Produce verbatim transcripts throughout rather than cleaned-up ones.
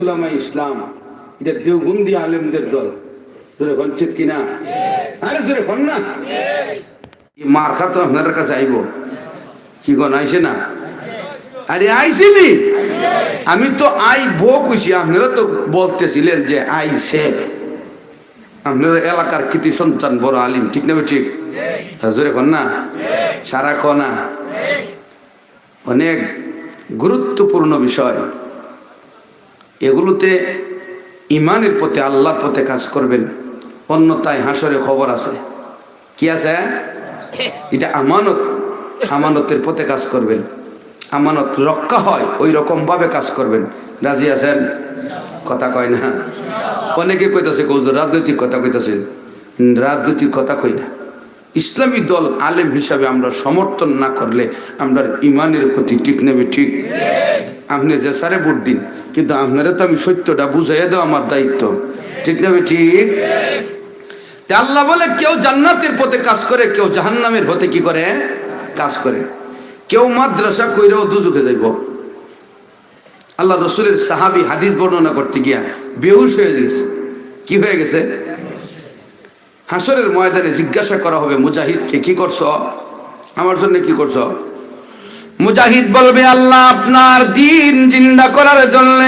উলামায়ে ইসলাম, ইটা দেওবন্দি আলেমদের দল। জোরে কইন ঠিক কিনা? আরে জোরে কইন না। ই মার খাত আপনারার কাছে আইবো। কি কইন, আইছে না? আরে আইছে নি? আমি তো আইবো কইছি, আপনারা তো বলতেছিলেন যে আইছে। আপনারা এলাকার কৃতি সন্তান, বড় আলিম, ঠিক না বেঠিক? জোরে কইন না। সারা কইন না। অনেক গুরুত্বপূর্ণ বিষয়। এগুলোতে ইমানের পথে, আল্লাহর পথে কাজ করবেন, অন্যথায় হাশরে খবর আছে। কি আছে? এটা আমানত, আমানতের পথে কাজ করবেন। আমানত রক্ষা হয়, ওই রকম ভাবে কাজ করবেন। রাজি আছেন? কথা কয় না। অনেকে কইতাছে, "হুজুর, রাজনৈতিক কথা কইতাছেন।" রাজনৈতিক কথা কই না। ইসলামী দল আলেম হিসাবে আমরা সমর্থন না করলে আমরার ইমানের ক্ষতি, ঠিক না বেঠিক? আপনে যে সারে ভোট দিন, কিন্তু আপনারে তো আমি সত্যটা বুঝাইয়া দেওয়া আমার দায়িত্ব, ঠিক না বেঠিক? তে আল্লাহ বলে, কেউ জান্নাতের পথে কাজ করে, কেউ জাহান্নামের পথে কি করে? কাজ করে। কেউ মাদ্রাসা কইরাও দুজুকে যাইব। আল্লাহ রসুলের সাহাবী হাদিস বর্ণনা করতে গিয়া বেহুশ হয়ে গেছে। কি হয়ে গেছে? হাশরের ময়দানে জিজ্ঞাসা করা হবে মুজাহিদকে, "কি করছো? আমার জন্য কি করছো?" মুজাহিদ বলবে, "আল্লাহ, আপনার দ্বীন জিন্দা করার জন্য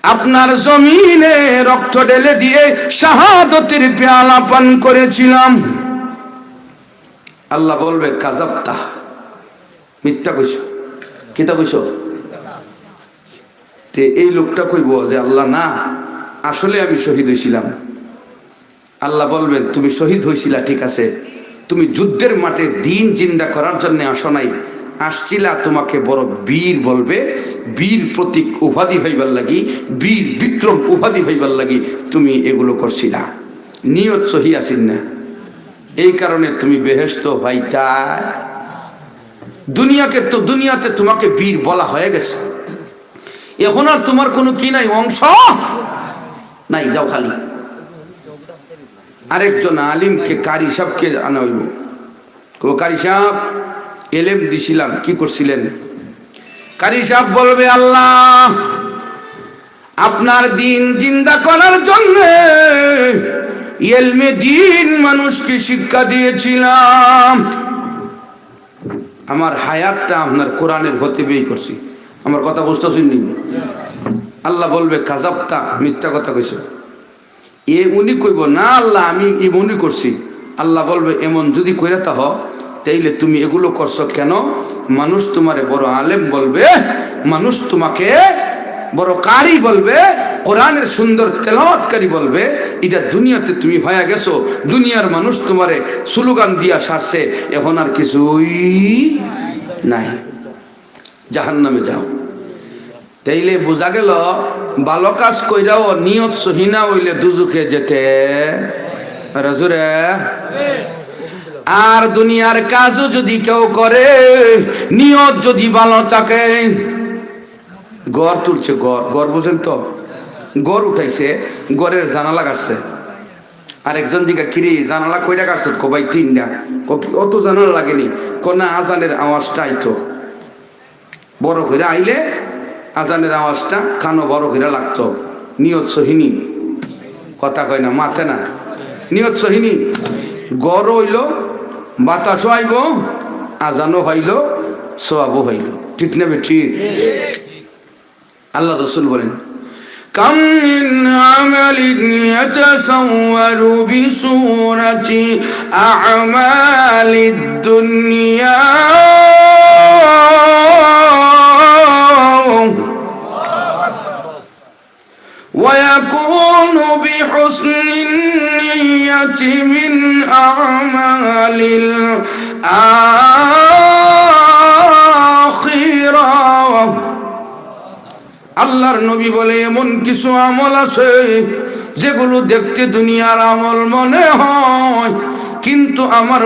আপনার জমিনে রক্ত ঢেলে দিয়ে শাহাদতের পেয়ালা পান করেছিলাম।" আল্লাহ বলবে, "কাযাবতা, মিথ্যা কইছো।" কিতা কইছো? তে এই লোকটা কইবো যে, "আল্লাহ, না, আসলে আমি শহীদ হইছিলাম।" আল্লাহ বলবেন, "তুমি শহীদ হইছিলা, ঠিক আছে, তুমি যুদ্ধের মাঠে দ্বীন জিন্দা করার জন্য আসো নাই, আসছিলা, তোমাকে বড় বীর বলবে, বীর প্রতীক উপাধি হইবার লাগি, বীর বিক্রম উপাধি হইবার লাগি তুমি এগুলো করছিলা, নিয়ত সহি আছিল না, এই কারণে তুমি বেহেশত পাইতায়।" দুনিয়াকে তো, দুনিয়াতে তোমাকে বীর বলা হয়ে গেছে, এখন আর তোমার কোনো কি নাই, অংশ নাই, যাও খালি। আরেকজন আলিমকে, কারি সাহেবকে আনা হইব। ও কারি সাহেব, এলেম দিছিলাম, কি করছিলেন? কারি সাহেব বলবে, "আল্লাহ, আপনার দ্বীন জিন্দা করার জন্য এলমে দ্বীন মানুষকে শিক্ষা দিয়েছিলাম।" আমার হায়াতটা আপনার কোরআনের পথে ব্যয় করছি। আমার কথা বুঝতেছেন নি? আল্লাহ বলবে, "কাযাবতা, মিথ্যা কথা কইছো।" এ উনি কইব, "না আল্লাহ, আমি এমনই করছি।" আল্লাহ বলবে, "এমন যদি কইরা থাকো, তাইলে তুমি এগুলো করছো কেন?" মানুষ তোমারে বড় আলেম বলবে, মানুষ তোমাকে বড় কারি বলবে, কোরআনের সুন্দর তেলাওয়াতকারী বলবে, এটা দুনিয়াতে তুমি হয়ে গেছো। দুনিয়ার মানুষ তোমারে স্লোগান দিয়া সারছে, এখন আর কিছুই নাই, জাহান্নামে যাও। তাইলে বুঝা গেল, ভালো কাজ কইরাও নিয়ত সহি না হইলে দুজুকে যেতে। আর জোরে। আর দুনিয়ার কাজও যদি কেউ করে, নিয়ত যদি ভালো থাকে, ঘর তুলছে, ঘর, ঘর বুঝেন তো? ঘর উঠাইছে, ঘরের জানালা কাটছে। আরেকজন জিগা, "কিরে, জানালা কয়টা কাটছত?" কয়, "ভাই, তিনটা।" কয়, "কি, অত জানালা লাগেনি?" কয়, "না, আজানের আওয়াজটা আইতো। বড় কইরা আইলে আজানের আওয়াজটা কানো বড় কইরা লাগতো।" নিয়ত সহি নি? কথা কয় না, মাতে না। নিয়ত সহি নি? ঘরও অইলো, বাতাসও আইবো, আজানও হইলো, সওয়াবও হইলো। ঠিক না বেঠিক? আল্লাহ রসুল বলেন, "কাম মিন আমালিন ইয়াতাসাওয়ারু বিসুরাতি আমালিদ দুনিয়া ওয়া ইয়াকুনু বিহুসনিন নিয়াতি মিন আমালিল আখিরাহ।" আল্লাহর নবী বলে, এমন কিছু আমল আছে যেগুলো দেখতে দুনিয়ার আমল মনে হয়, কিন্তু আমার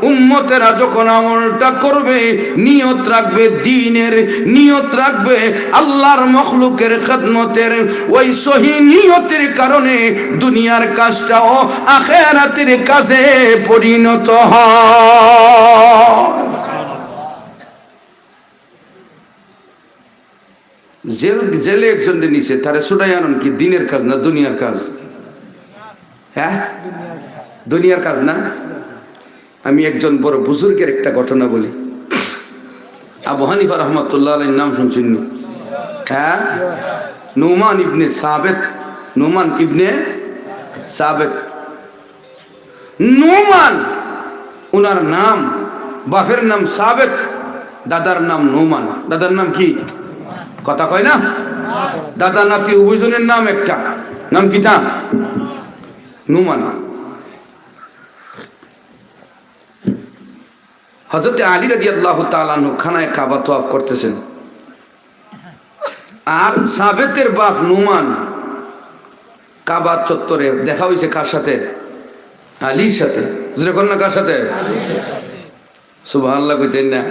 উম্মতেরা যখন আমলটা করবে, নিয়ত রাখবে দ্বীনের, নিয়ত রাখবে আল্লাহর মখলুকের খেদমতের, ওই সহি নিয়তের কারণে দুনিয়ার কাজটাও আখেরাতের কাজে পরিণত হয়। জেল, জেলে একজনরে নিছে, তারে ছুটাই আনন কি দিনের কাজ না দুনিয়ার কাজ? হ্যাঁ, দুনিয়ার কাজ না? আমি একজন বড় বুজুর্গের একটা ঘটনা বলি। আবু হানিফা রহমতুল্লাহ আলাইহির নাম শুনছেন নি? হ্যাঁ, নুমান ইবনে সাবেত। নুমান ইবনে সাবেত। নুমান ওনার নাম, বাপের নাম সাবেত, দাদার নাম নুমান। দাদার নাম কি? কথা কয় না? দাদা নাতি উভয়জনের নাম একটা। নাম কিতা? নুমান। হযরতে আলী রাদিয়াল্লাহু তাআলা আনহু খানায়ে কাবা তওয়াফ করতেছেন, আর সাবেতের বাপ নুমান কাবা চত্বরে দেখা হইছে কার সাথে? আলীর সাথে। জোরে কন না, কার সাথে? সুবহানাল্লাহ কইতেন না?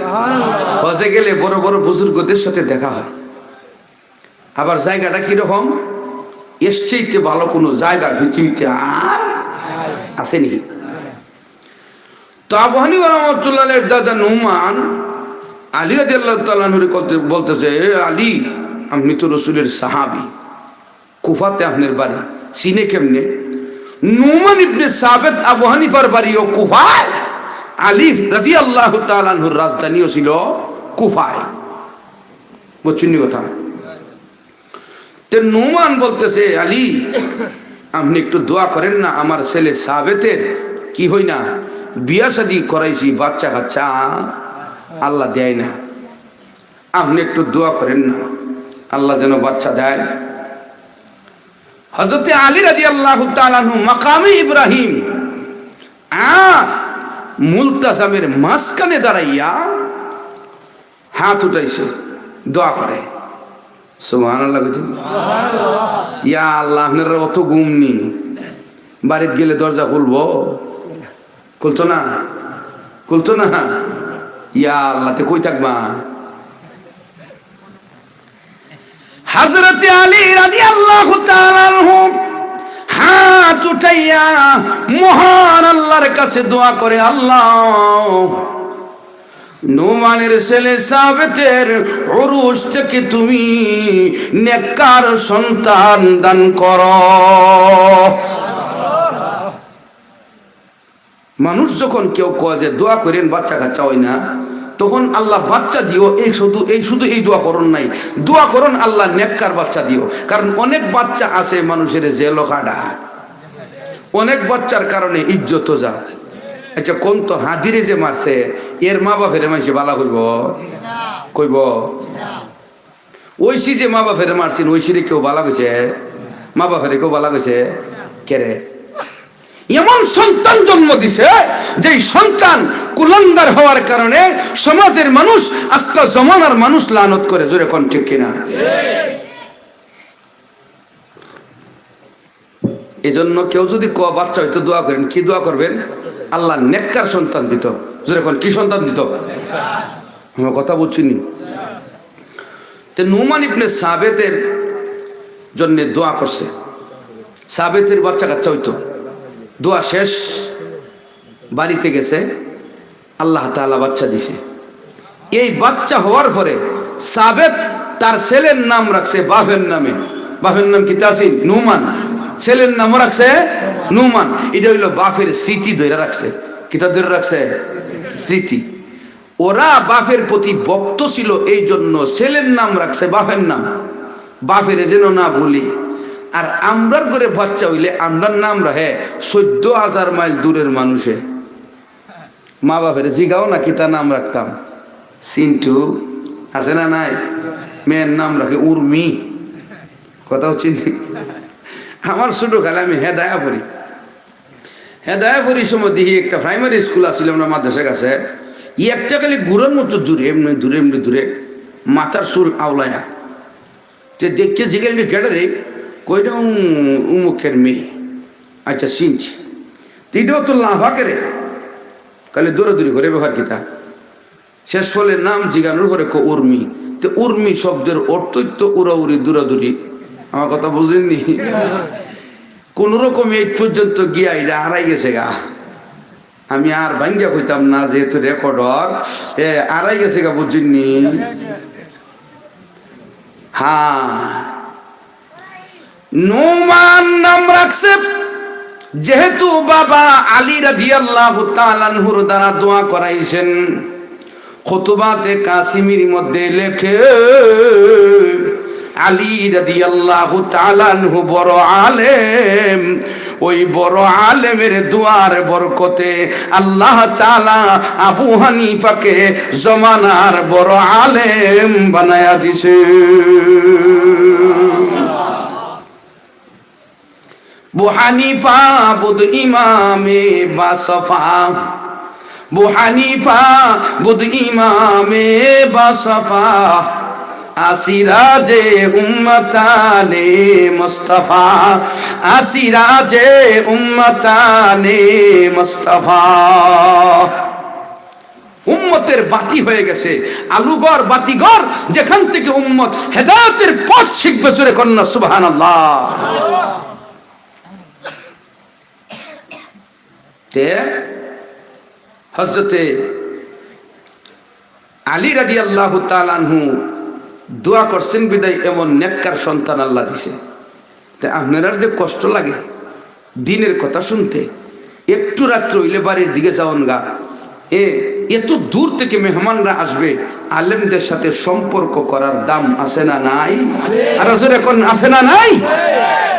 হজে গেলে বড় বড় বুজুর্গদের সাথে দেখা হয়। আবার জায়গাটা কিরকম? এর চাইতে ভালো কোনো জায়গা পৃথিবীতে আর আছে নি? তো আবু হানিফা রহমতুল্লাহ আলাইহির দাদা নুমান আলী রাদিয়াল্লাহু তাআলা আনহুরে বলতে-, বলতেছে, "এ আলী, আপনি তো রসুলের সাহাবী, কুফাতে আপনার বাড়ি, চিনে কেমনে?" নুমান ইবনে সাবেত আবু হানিফার বাড়িও কুফায়, আলী রাদিয়াল্লাহু তাআলা আনহুর রাজধানীও ছিল কুফায়। বুঝছেন নি কথা? তে নুমান বলতেছে, "আলী, আপনি একটু দোয়া করেন না, আমার ছেলে সাবেতের কি হয় না, বিয়া শাদী করাইছি, বাচ্চা কাচ্চা আল্লাহ দেয় না, আপনি একটু দোয়া করেন না, আল্লাহ যেন বাচ্চা দেয়।" হযরতে আলী রাদিয়াল্লাহু তাআলা আনহু মাকামে ইব্রাহিম আর মুলতাজামের মাঝখানে দাঁড়াইয়া হাত উঠাইছে, দোয়া করে। সুবহানাল্লাহ কইতে। ইয়া আল্লাহ, আপনারা অত ঘুম নি, বাড়িত গেলে দরজা খুলবো? খুলতো না, খুলতো না। ইয়া আল্লাহ, তে কই থাকবা? হযরতে আলী রাদিয়াল্লাহু তাআলা আনহু হাত উঠাইয়া মহান আল্লাহর কাছে দোয়া করে, "আল্লাহ, নুমানের ছেলে সাবেতের উরুস থেকে তুমি নেককার সন্তান দান করো।" মানুষ যখন কেউ কয় যে দোয়া করেন বাচ্চা কাচ্চা হয় না, তখন আল্লাহ বাচ্চা দিও, এই শুধু, এই শুধু এই দোয়া করন নাই, দোয়া করন আল্লাহ নেককার বাচ্চা দিও। কারণ অনেক বাচ্চা আছে মানুষের জেলো কাটা, অনেক বাচ্চার কারণে ইজ্জত যায়। আচ্ছা, কোন তো হাদিরে যে মারছে, এর মা বাপেরে মানষে বালা কইব? কইব? ঐশী যে মা বাপেরে মারছেন, ঐশীরে কেউ বালা কইছে? মা বাপেরে কেউ বালা কইছে? কেরে? এমন সন্তান জন্ম দিছে, যেই সন্তান কুলাঙ্গার হওয়ার কারণে সমাজের মানুষ, আস্তা জমানার মানুষ লানত করে। জোরে কন ঠিক কিনা? এই জন্য কেউ যদি কয় বাচ্চা হইতো দোয়া করেন, কি দোয়া করবেন? আল্লাহ নেককার সন্তান দিত। জোরে কন, কি সন্তান দিত? আমার কথা বুঝছেন নি? তে নুমান ইবনে সাবেতের জন্য দোয়া করছে, সাবেতের বাচ্চা কাচ্চা হইতো। দোয়া শেষ, বাড়িতে গেছে, আল্লাহ তাআলা বাচ্চা দিছে। এই বাচ্চা হওয়ার পরে সাবেত তার ছেলের নাম রাখছে বাপের নামে। বাপের নাম কিতা আছিল? নুমান। ছেলের নামও রাখছে নুমান। এটা হইল বাপের স্মৃতি ধরে রাখছে। কিতা ধরে রাখছে? স্মৃতি। ওরা বাপের প্রতি ভক্ত ছিল, এই জন্য ছেলের নাম রাখছে বাপের নাম, বাপেরে যেন না ভুলি। আর আমরার ঘরে বাচ্চা হইলে আমরার নাম রাখে চোদ্দ হাজার মাইল দূরের মানুষে। মা বাপেরে জিগাও না কিতা নাম রাখতাম, চিন্টু আছে না নাই? মেয়ের নাম রাখে উর্মি। কথা হচ্ছে নি? আমার ছোট কালে আমি হেদায়া পড়ি, হেদায়া পড়ি সময় দেখি একটা প্রাইমারি স্কুল আছিল আমরা মাদ্রাসার কাছে, ই একটা খালি ঘুরার মতো দূরে, এমনি দূরে, এমনি দূরে, মাথার চুল আওলায়া। তে দেখে জিজ্ঞেস করি, "কেডা রে?" কই, "না, উম-, উমুকের মেয়ে।" আচ্ছা, চিনছি। তে ইটাও তো লাফা কেরে, খালি দৌড়াদৌড়ি করে, ব্যাপার কিতা? শেষ ফলে নাম জিগানোর পরে কো উর্মি। তে উর্মি শব্দের অর্থই তো উড়াউড়ি, দৌড়াদৌড়ি। আমার কথা বুঝেননি? কোন রকম এই পর্যন্ত গিয়া এটা আড়াই গেছে গা। আমি আর ভাঙ্গা কইতাম না, যেহেতু রেকর্ড অর, এ, আড়াই গেছে গা, বুঝছেন নি? হ্যাঁ, নুমান নাম রাখছে, যেহেতু বাবা আলী রাদিয়াল্লাহু তাআলা আনহুর দ্বারা দোয়া করাইছেন। খুতবাতে কাসিমির মধ্যে লেখে, আলী রাদিয়াল্লাহু তাআলা আনহু বড় আলেম, ওই বড় আলেমের দোয়ার বরকতে আল্লাহ তাআলা আবু হানিফাকে জমানার বড় আলেম বানায়া দিছে। বু হানিফা বুদ ইমামে বাসফা, বু হানিফা বুদ ইমামে বাসফা, আসিরাজে উম্মতানে মুস্তাফা, আসিরাজে উম্মতানে মুস্তাফা। উম্মতের বাতি হয়ে গেছে, আলুঘর বাতিঘর, যেখান থেকে উম্মত হেদায়েতের পথ শিখবে। জোরে কন্যা সুবহানাল্লাহ। তে হযরতে আলী রাদিয়াল্লাহু তাআলা আনহু দোয়া করছেন বিদায় এমন নেককার সন্তান আল্লাহ দিছে। তে আপনারার যে কষ্ট লাগে দিনের কথা শুনতে, একটু রাত্র হইলে বাড়ির দিকে যাওন গা। এ, এত দূর থেকে মেহমানরা আসবে, আলেমদের সাথে সম্পর্ক করার দাম আছে না নাই? আর জোরে কন, আছে না নাই?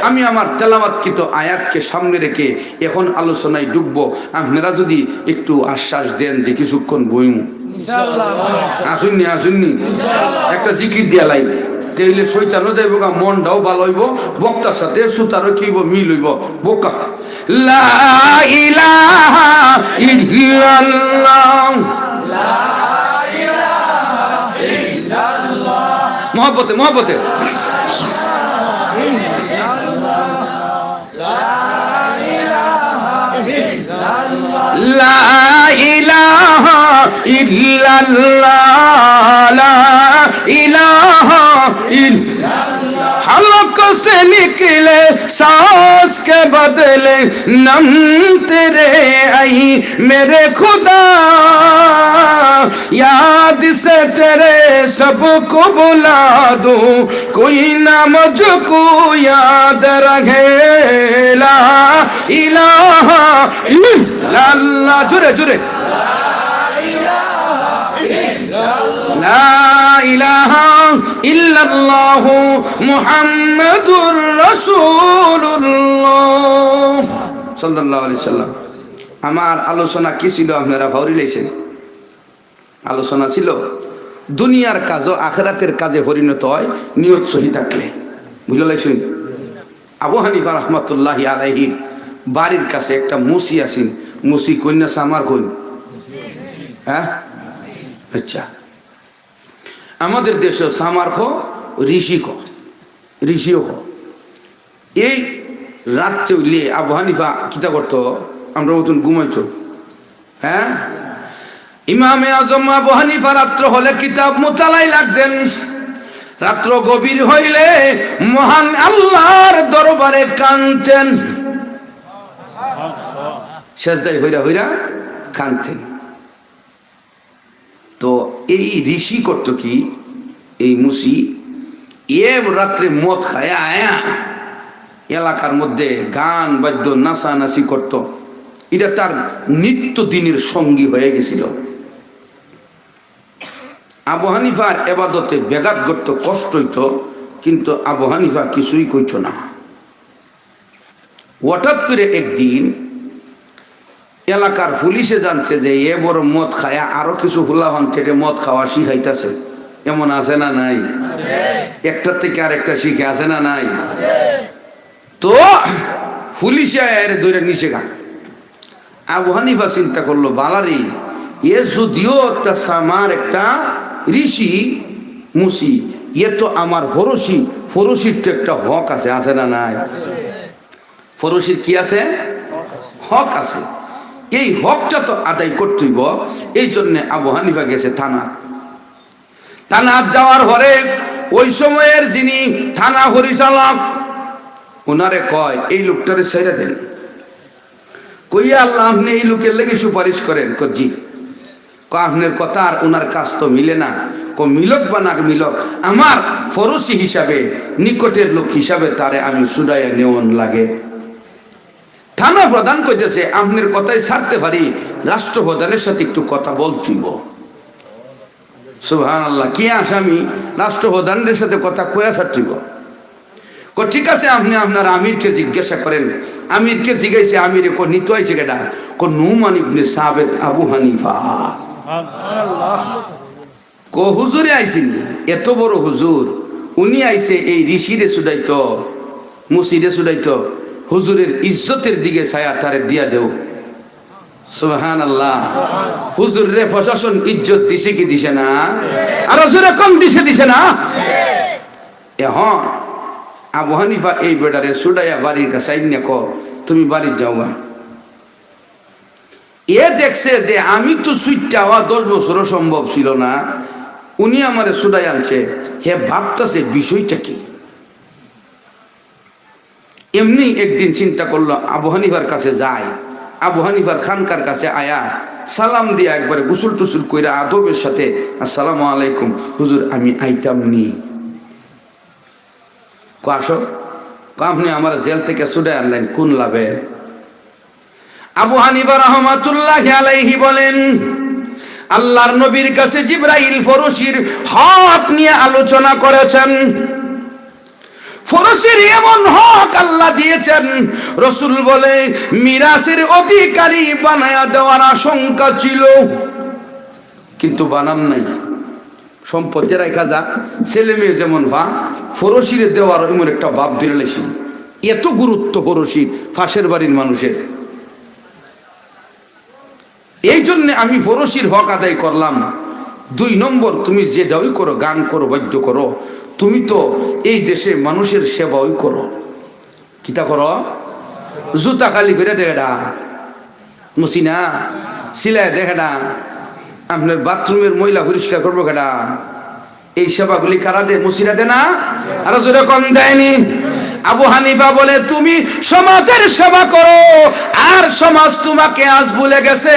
আমি আমার তেলাওয়াতকৃত আয়াতকে সামনে রেখে এখন আলোচনায় ঢুকবো। আপনারা যদি একটু আশ্বাস দেন যে কিছুক্ষণ বইমু। ইনশাআল্লাহ। আসুননি, আসুননি। একটা জিকির দিয়া লাই। তাইলে শয়তানও যাইবো গা, মনটাও ভালো হইবো, বক্তার সাথে শ্রোতারও কি হইবো, মিল হইবো। বোকা। লা ইলাহা ইল্লাল্লাহ। মহব্বতে, মহব্বতে। লা ইলাহা ইল্লাল্লাহ, লা ইলাহা ইল্লাল্লাহ। حلق سے نکلے سانس کے بدلے نم تیرے، اے میرے خدا، یاد سے تیرے سب کو بھلا دوں، کوئی نہ مجھ کو یاد رہے۔ لا الہ الا اللہ۔ জোরে, জোরে। লা ইলাহা ইল্লাল্লাহু মুহাম্মাদুর রাসূলুল্লাহ সাল্লাল্লাহু আলাইহি সাল্লাম। আমার আলোচনা কি ছিল আপনারা ভাউরি লাইছেন? আলোচনা ছিল দুনিয়ার কাজও আখেরাতের কাজে পরিণত হয় নিয়ত সহি থাকলে। বুঝলা লাইছইন? আবু হানিফা রহমতুল্লাহি আলাইহির বাড়ির কাছে একটা মুসি আছিল। মুসি কইন না সামার কইন? হ্যাঁ, আচ্ছা। আমাদের দেশে সামার খ, ঋষি খ, ঋষিও খ। এই রাত্রে হইলে আবু হানিফা কিতা করতো? আমরা মতন ঘুমাইতো। হ্যাঁ, ইমামে আজম আবু হানিফা রাত্র হলে কিতাব মোতালায় লাগতেন। রাত্র গভীর হইলে মহান আল্লাহর দরবারে কানতেন, সেজদায় হইরা হইরা কানতেন। তো এই ঋষি করতো কি, এই মুসি, এ রাত্রে মদ খায়া আয়া এলাকার মধ্যে গান বাদ্য নাচানাচি করত। এটা তার নিত্য দিনের সঙ্গী হয়ে গেছিল। আবু হানিফার এবাদতে ব্যাঘাত ঘটত, কষ্ট হইত, কিন্তু আবু হানিফা কিছুই কইত না। হঠাৎ করে একদিন এলাকার পুলিশে জানছে যে এ বড় মদ খায়া আরো কিছু হুলা ভাঙতে মদ খাওয়া শিখাইতাছে। এমন আছে না নাই? একটা থেকে আরেকটা শিখে, আছে না নাই? তো পুলিশে আয়া এরে ধরে নিচে গা। আবু হানিফা চিন্তা করলো, বালারে, এ যদিও একটা সামার একটা ঋষি মুসি, এ তো আমার ফরসি, ফরসির তো একটা হক আছে, আছে না নাই? ফরসির কি আছে? হক আছে। এই হকটা তো আদায় করতে হইব। এই জন্য আবু হানিফা গেছে থানা। থানাত যাওয়ার পরে ওই সময়ের যিনি থানা পরিচালক, ওনারে কয়, "এই লোকটারে ছেড়ে দেন।" কইয়া, "আল্লাহ, আপনি এই লোকের লাগি সুপারিশ করেন?" কয়, "জি।" কয়, "আপনার কথা আর ওনার কাজ তো মিলে না।" ও মিলক বা না মিলক, আমার পড়শি হিসাবে, নিকটের লোক হিসাবে তারে আমি ছুডাইয়া নেওন লাগে। থানা প্রধান কইতেছে, "আপনার কথায় ছাড়তে পারি, রাষ্ট্রপ্রধানের সাথে একটু কথা বলতে অইবো।" সুবহানাল্লাহ, কি আসামি, রাষ্ট্রপ্রধানের সাথে কথা কইয়া ছাড়তে অইবো। কয়, "ঠিক আছে, আপনি আপনার আমিরকে জিজ্ঞাসা করেন।" আমিরকে জিগাইছে, আমিরে কয়, "নিতো আইছে কেডা?" কয়, "নুমান ইবনে সাবেত, আবু হানিফা।" কয়, "হুজুরে আইছে নি? এত বড় হুজুর, উনি আইছে এই ঋষিরে ছুডাইতো, মুছিরে ছুডাইতো, হুজুরের ইজ্জতের দিকে ছায়া তারে দিয়া দেও।" সুবহানাল্লাহ। হুজুররে প্রশাসন ইজ্জত দিছে কি দিছে না? আরো জোরে কন, দিছে, দিছে না? এখন আবু হানিফা এই বেটারে ছুডাইয়া বাড়ির কাছে আইন্না কয়, "তুমি বাড়িত যাওগা।" এ দেখছে যে আমি তো ছুইট্টা অওয়া দশ বছরও সম্ভব ছিল না, উনি আমারে ছুডাই আনছে, হে ভাবতাছে বিষয়টা কি? এমনি একদিন চিন্তা করলো আবু হানিফার কাছে যায়, আবু হানিফার খানকার কাছে আয়া সালাম দিয়া একবারে গোসল টুসল কইরা আদবের সাথে, "আসসালামু আলাইকুম হুজুর, আমি আইতাম নি।" কয়, "আসো।" কয়, "আপনি আমার জেল থেকে ছুডাই আনলেন কোন লাভে?" আবু হানিফা রহমাতুল্লাহি আলাইহি বলেন, আল্লাহর নবীর কাছে জিব্রাইল পড়শির হক নিয়ে আলোচনা করেছেন। পড়শির এমন হক আল্লাহ দিয়েছেন, রসুল বলে, মিরাসের অধিকারী বানায়া দেওয়ার আশঙ্কা ছিল, কিন্তু বানান নাই। সম্পত্তি রাখা যা, ছেলে মেয়ে যেমন পা, পড়শিরে দেওয়ার এমন একটা ভাব ধরে লাইছিল। এত গুরুত্ব পড়শির, পাশের বাড়ির মানুষের। এই জন্যে আমি পড়শির হক আদায় করলাম। দুই নম্বর, তুমি যেটাই করো, গান করো, বাদ্য করো, তুমি তো এই দেশে মানুষের সেবাই করো। কিতা করো? জুতা খালি কইরা দেয় কেডা? মুছি না? সিলাই দেয় কেডা? আপনার বাথরুমের ময়লা পরিষ্কার করবো কেডা? এই সেবাগুলি কারা দে? মুছিরা দে না? আরো জোরে কন, দেয় নি? আবু হানিফা বলে, "তুমি সমাজের সেবা করো, আর সমাজ তোমাকে আজ ভুলে গেছে,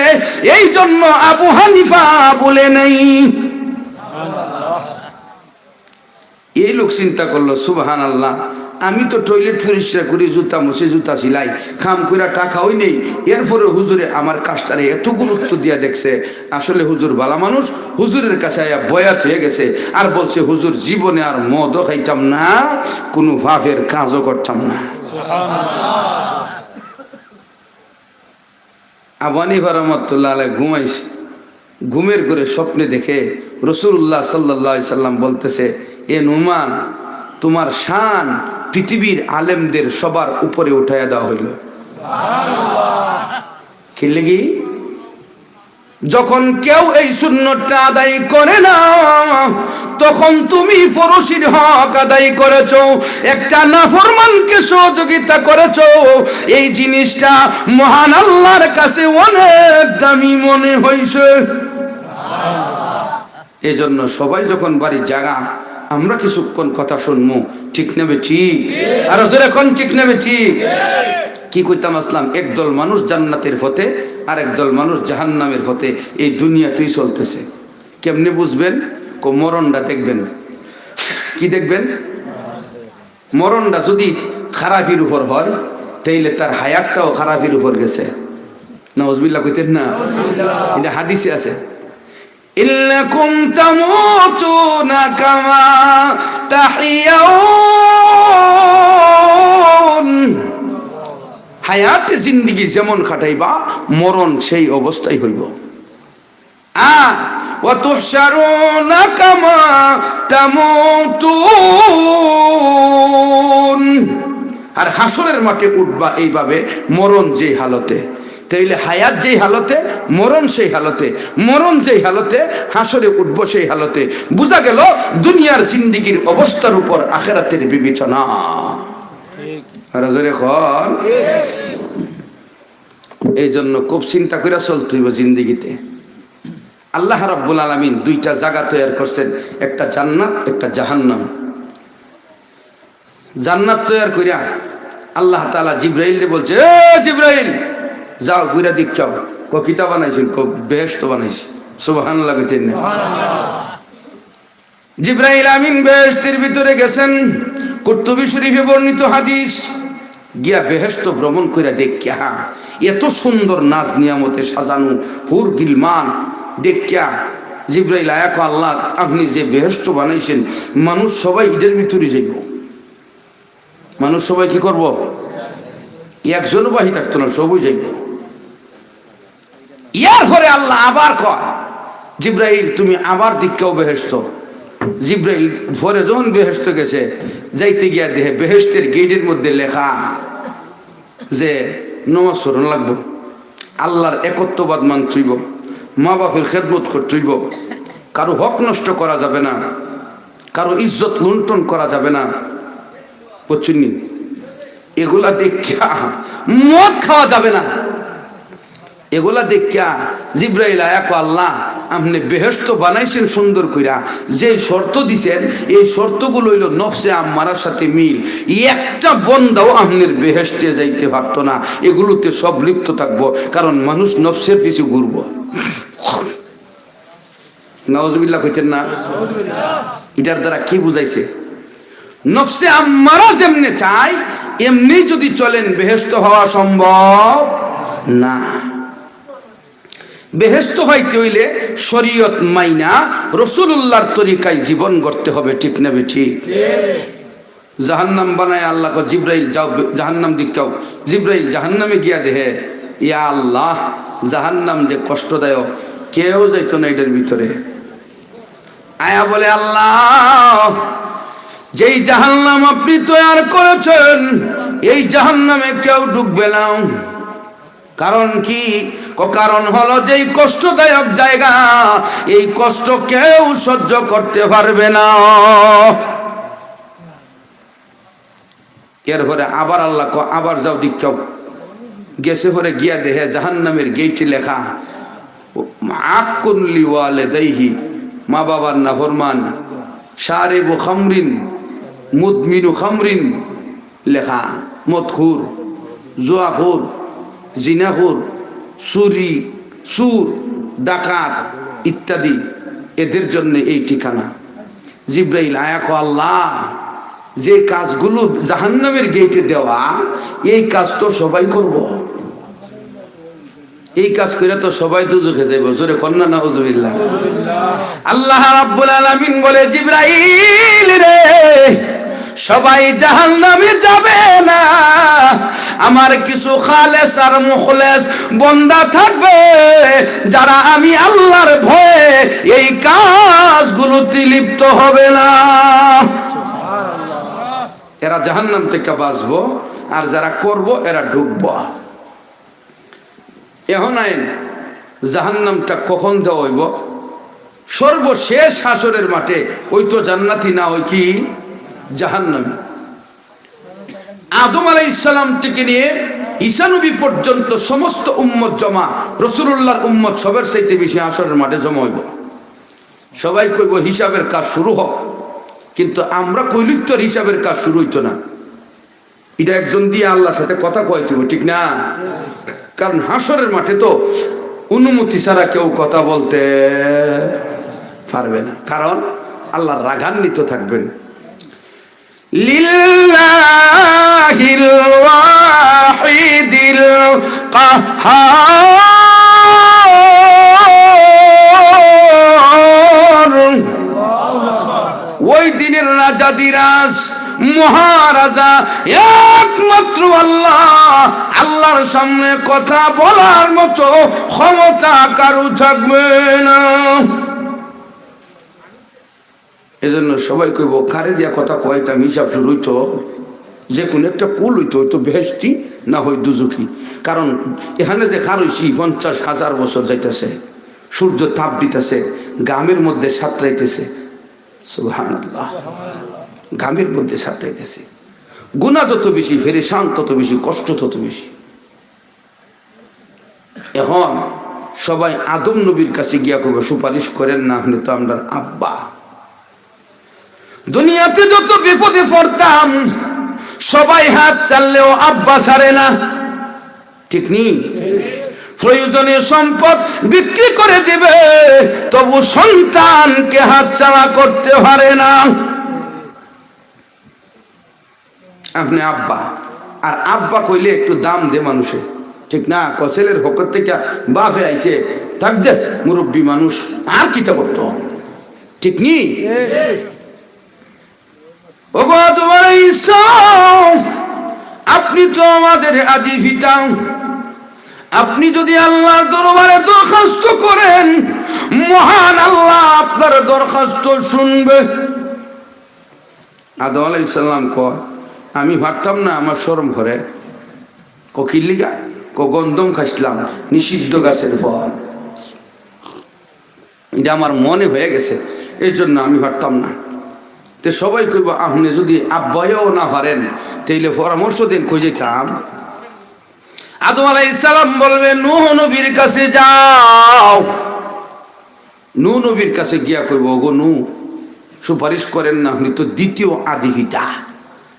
এই জন্য আবু হানিফা ভুলে নেই।" এই লোক চিন্তা করলো, "সুবহানাল্লাহ, আমি তো টয়লেট পরিষ্কার করি, জুতা মুছি, জুতা সিলাই, কাম কইরা টাকাও নেই, এরপরে হুজুরে আমার কাজটারে এত গুরুত্ব দিয়া দেখছে, আসলে হুজুর ভালা মানুষ, হুজুরের কাছে আয়া বয়াত হয়ে গেছে, আর বলছে, 'হুজুর, জীবনে আর মদও খাইতাম না, কোনো পাপের কাজও করতাম না।'" আবু হানিফা রহমতুল্লাহ আলাইহি ঘুমাইছে, ঘুমের ঘোরে স্বপ্নে দেখে রাসূলুল্লাহ সাল্লাল্লাহু আলাইহি সাল্লাম বলতেছে, "এ নুমান, তোমার শান পৃথিবীর আলেমদের সবার উপরে উঠাইয়া দেওয়া হইল।" কি লাগি? যখন কেউ এই সুন্নতটা আদায় করে না, তখন তুমি পড়শির হক আদায় করেছো, একটা নাফরমানকে সহযোগিতা করেছো। এই জিনিসটা মহান আল্লাহর কাছে অনেক দামি মনে হইছে। এই জন্য সবাই যখন বাড়ি যাগা, আমরা কিছুক্ষণ কথা শুনমু, ঠিক না বেঠিক? আর জোরে কন, ঠিক না বেঠিক? কি কইতাম আসলাম, একদল মানুষ জান্নাতের পথে, আর একদল মানুষ জাহান্নামের পথে। এই দুনিয়াতেই চলতেছে। কেমনে বুঝবেন? কো মরণটা দেখবেন। কি দেখবেন? মরণটা যদি খারাপির উপর হয়, তাইলে তার হায়াতটাও খারাপির উপর গেছে। নাউজুবিল্লাহ কইতেন না? এটা হাদিসে আছে। "ইন্নাকুম তামুতুনা কামা তাহইয়াউন।" হায়াতে জিন্দেগি যেমন কাটাইবা, মরণ সেই অবস্থায় হইব। আ, "ওয়া তুহশারুনা কামা তামুতুন।" আর হাশরের মাঠে উঠবা এইভাবে, মরণ যেই হালতে, তাইলে হায়াত যেই হালতে, মরণ সেই হালতে, মরণ যেই হালতে, হাশরে উঠবো সেই হালতে। বুঝা গেল দুনিয়ার জিন্দেগির অবস্থার উপর আখেরাতের বিবেচনা। আর জোরে কন। এই জন্য খুব চিন্তা কইরা চলতে হইব জিন্দেগিতে। আল্লাহ রাব্বুল আলামিন দুইটা জায়গা তৈরি করছেন, একটা জান্নাত, একটা জাহান্নাম। জান্নাত তৈরি করিয়া আল্লাহ তাআলা জিব্রাইলরে বলছে, "এ জিব্রাইল, যাও ঘুরে দেখাও।" কো, "কিতা বানাইছেন?" কো, "বেহেশত বানাইছে।" সুবহানাল্লাহ কইতেন না? জিব্রাইল আমিন বেহেশতের ভিতরে গেছেন। কুরতুবী শরীফে বর্ণিত হাদিস। গিয়া বেহেশত ভ্রমণ কইরা দেখিয়া, এত সুন্দর নাজ নিয়ামতে সাজানো হুর গিলমান দেখিয়া জিব্রাইল আয়া কয়, "আল্লাহ, আপনে যে বেহেশত বানাইছেন, মানুষ সবাই ইটার ভিতরে যাইবো।" মানুষ সবাই কি করবো? একজনও বাকি থাকতো না, সবই যাইবো। ইয়ার পরে আল্লাহ আবার কয়, "জিব্রাইল, তুমি আবার দেখিয়াও বেহেশত।" জিব্রাইল পরে যখন বেহেশত গেছে, যাইতে গিয়া দেখে বেহেশতের গেইটের মধ্যে লেখা যে নমাজ পড়ন লাগবো, আল্লাহর একত্ববাদ মানতে অইবো, মা বাপের খেদমত করতে অইবো, কারো হক নষ্ট করা যাবে না, কারো ইজ্জত লুণ্ঠন করা যাবে না, বুঝছইন নি? এগুলা দেখিয়া মদ খাওয়া যাবে না। এগুলা দেখিয়া জিব্রাইল আয়া কয়, "আল্লাহ, আপনে বেহেশত বানাইছেন সুন্দর কইরা, যেই শর্ত দিছেন, এই শর্তগুলো অইলো নফসে আম্মারার সাথে মিল। একটা বন্দাও আপনার বেহেশতে যাইতে পারতো না, এগুলোতে সব লিপ্ত থাকবো, কারণ মানুষ নফসের পিছু ঘুরবো।" নাউজুবিল্লাহ কইতেন না? ইটার দ্বারা কি বুঝাইছে? নফসে আম্মারা যেমনে চায়, এমনি যদি চলেন, বেহেশত হওয়া সম্ভব না। বেহেশত পাইতে অইলে শরীয়ত মাইনা রসুলুল্লাহর তরিকায় জীবন গড়তে হবে, ঠিক না বেঠিক? জাহান্নাম বানায় আল্লাহ কয়, "জিব্রাইল, যাও, জাহান্নাম দেখাও।" জিব্রাইল জাহান্নামে গিয়া দেখে, ইয়া আল্লাহ, জাহান্নাম যে কষ্টদায়ক, কেউ যাইতো না এটার ভিতরে। আয়া বলে, "আল্লাহ, যেই জাহান্নাম আপনি তৈয়ার করেছেন, এই জাহান্নামে কেউ ঢুকবে না।" কারণ কি? ক-, কারণ হলো, যেই কষ্টদায়ক জায়গা, এই কষ্ট কেউ সহ্য করতে পারবে না। এরপরে আবার আল্লাহ ক-, "আবার যাও দেখাও।" গেছে পরে গিয়া দেখে জাহান্নামের গেইটে লেখা, "আক্কুন লিওয়ালিদাইহি", মা বাবার নাফরমান, "শারিবু খামরিন", "মুদমিনু খামরিন", লেখা, "মদখুর, জুয়াখুর, জিনাখুর, চুরি, চুর, ডাকাত ইত্যাদি, এদের জন্য এই ঠিকানা।" জিব্রাইল আয়া কয়, "আল্লাহ, যে কাজগুলো জাহান্নামের গেইটে দেওয়া, এই কাজ তো সবাই করবো, এই কাজ কইরা তো সবাই দুজখে যাইবো।" জোরে কন্যা নাউজুবিল্লাহ। আল্লাহ রাব্বুল আলামিন বলে, "জিব্রাইল রে, সবাই জাহান্নামে যাবে না, আমার কিছু খালেস আর মুখলেস বন্দা থাকবে, যারা আমি আল্লাহর ভয়ে এই কাজগুলোতে লিপ্ত হবে না।" এরা জাহান্নাম থেকে বাঁচবো, আর যারা করবো, এরা ঢুকবো। এখন আইন, জাহান্নামটা কখন দেওয়া অইবো? সর্বশেষ হাশরের মাঠে, ওই তো জান্নাতি না, ওই কি জাহান্নামী। আদম আলাইহিস সালাম থেকে নিয়ে ঈসা নবী পর্যন্ত সমস্ত উম্মত জমা, রসুলুল্লাহর উম্মত সবার চাইতে বেশি হাশরের মাঠে জমা অইবো। সবাই কইবো, "হিসাবের কাজ শুরু হোক", কিন্তু আমরা কইলে তো আর হিসাবের কাজ শুরু অইতো না। এটা একজন দিয়া আল্লাহর সাথে কথা কইতে অইবো, ঠিক না? কারণ হাশরের মাঠে তো অনুমতি ছাড়া কেউ কথা বলতে পারবে না, কারণ আল্লাহ রাগান্বিত থাকবেন। লিল্লাহিল ওয়াহিদিল কাহহার। ওই দিনের রাজাধিরাজ, মহারাজা, একমাত্র আল্লাহ। আল্লাহর সামনে কথা বলার মতো ক্ষমতা কারো থাকবে না। এজন্য সবাই কইবো, "কারে দিয়া কথা কইতাম, হিসাব শুরু অইতো, যে কোনো একটা কুল অইতো, অইতো বেহেশতি, না হয় দুজখি।" কারণ এখানে যে খার অইছি পঞ্চাশ হাজার বছর যাইতাছে, সূর্য তাপ দিতাছে, ঘামের মধ্যে সাঁতরাইতেছে, সুবহানাল্লাহ, ঘামের মধ্যে সাঁতরাইতেছে। গুনাহ যত বেশি, পেরেশান তত বেশি, কষ্ট তত বেশি। এখন সবাই আদম নবীর কাছে গিয়া কইবো, "সুপারিশ করেন না, আপনি তো আমরার আব্বা।" দুনিয়াতে যত বিপদে পড়তাম, সবাই হাত চাললেও আব্বা ছাড়ে না, ঠিক নি? প্রয়োজনীয় সম্পদ বিক্রি করে দিবে, তবু সন্তানকে হাতছাড়া করতে পারে না। আপনে আব্বা, আর আব্বা কইলে একটু দাম দে মানুষে, ঠিক না? কয় ছেলের পক্ষ থাকি বাপে আইছে, থাক দে, মুরব্বি মানুষ, আর কিতা করতো, ঠিক নি? ওগো আদম আলাইহিস সালাম, আপনি তো আমাদের আদি পিতা। আপনি যদি আল্লাহর দরবারে দরখাস্ত করেন, মহান আল্লাহ আপনার দরখাস্ত শুনবে। আদম আলাইহিস সালাম কয়, "আমি পারতাম না, আমার শরম করে।" কয়, "কিল্লিগা?" কয়, "গন্ধম খাইছলাম, নিষিদ্ধ গাছের ফল।" ইটা আমার মনে হয়ে গেছে, এই জন্য আমি পারতাম না। তে সবাই কইবো, "আপনে যদি আব্বায়ও না পারেন, তেইলে পরামর্শ দেন, কই যাইতাম?" আদম আলাইহিস সালাম বলবে, "নূহ নবীর কাছে যাও।" নূহ নবীর কাছে গিয়া কইবো, "ওগো নূহ, সুপারিশ করেন না, উনি তো দ্বিতীয় আদি পিতা।"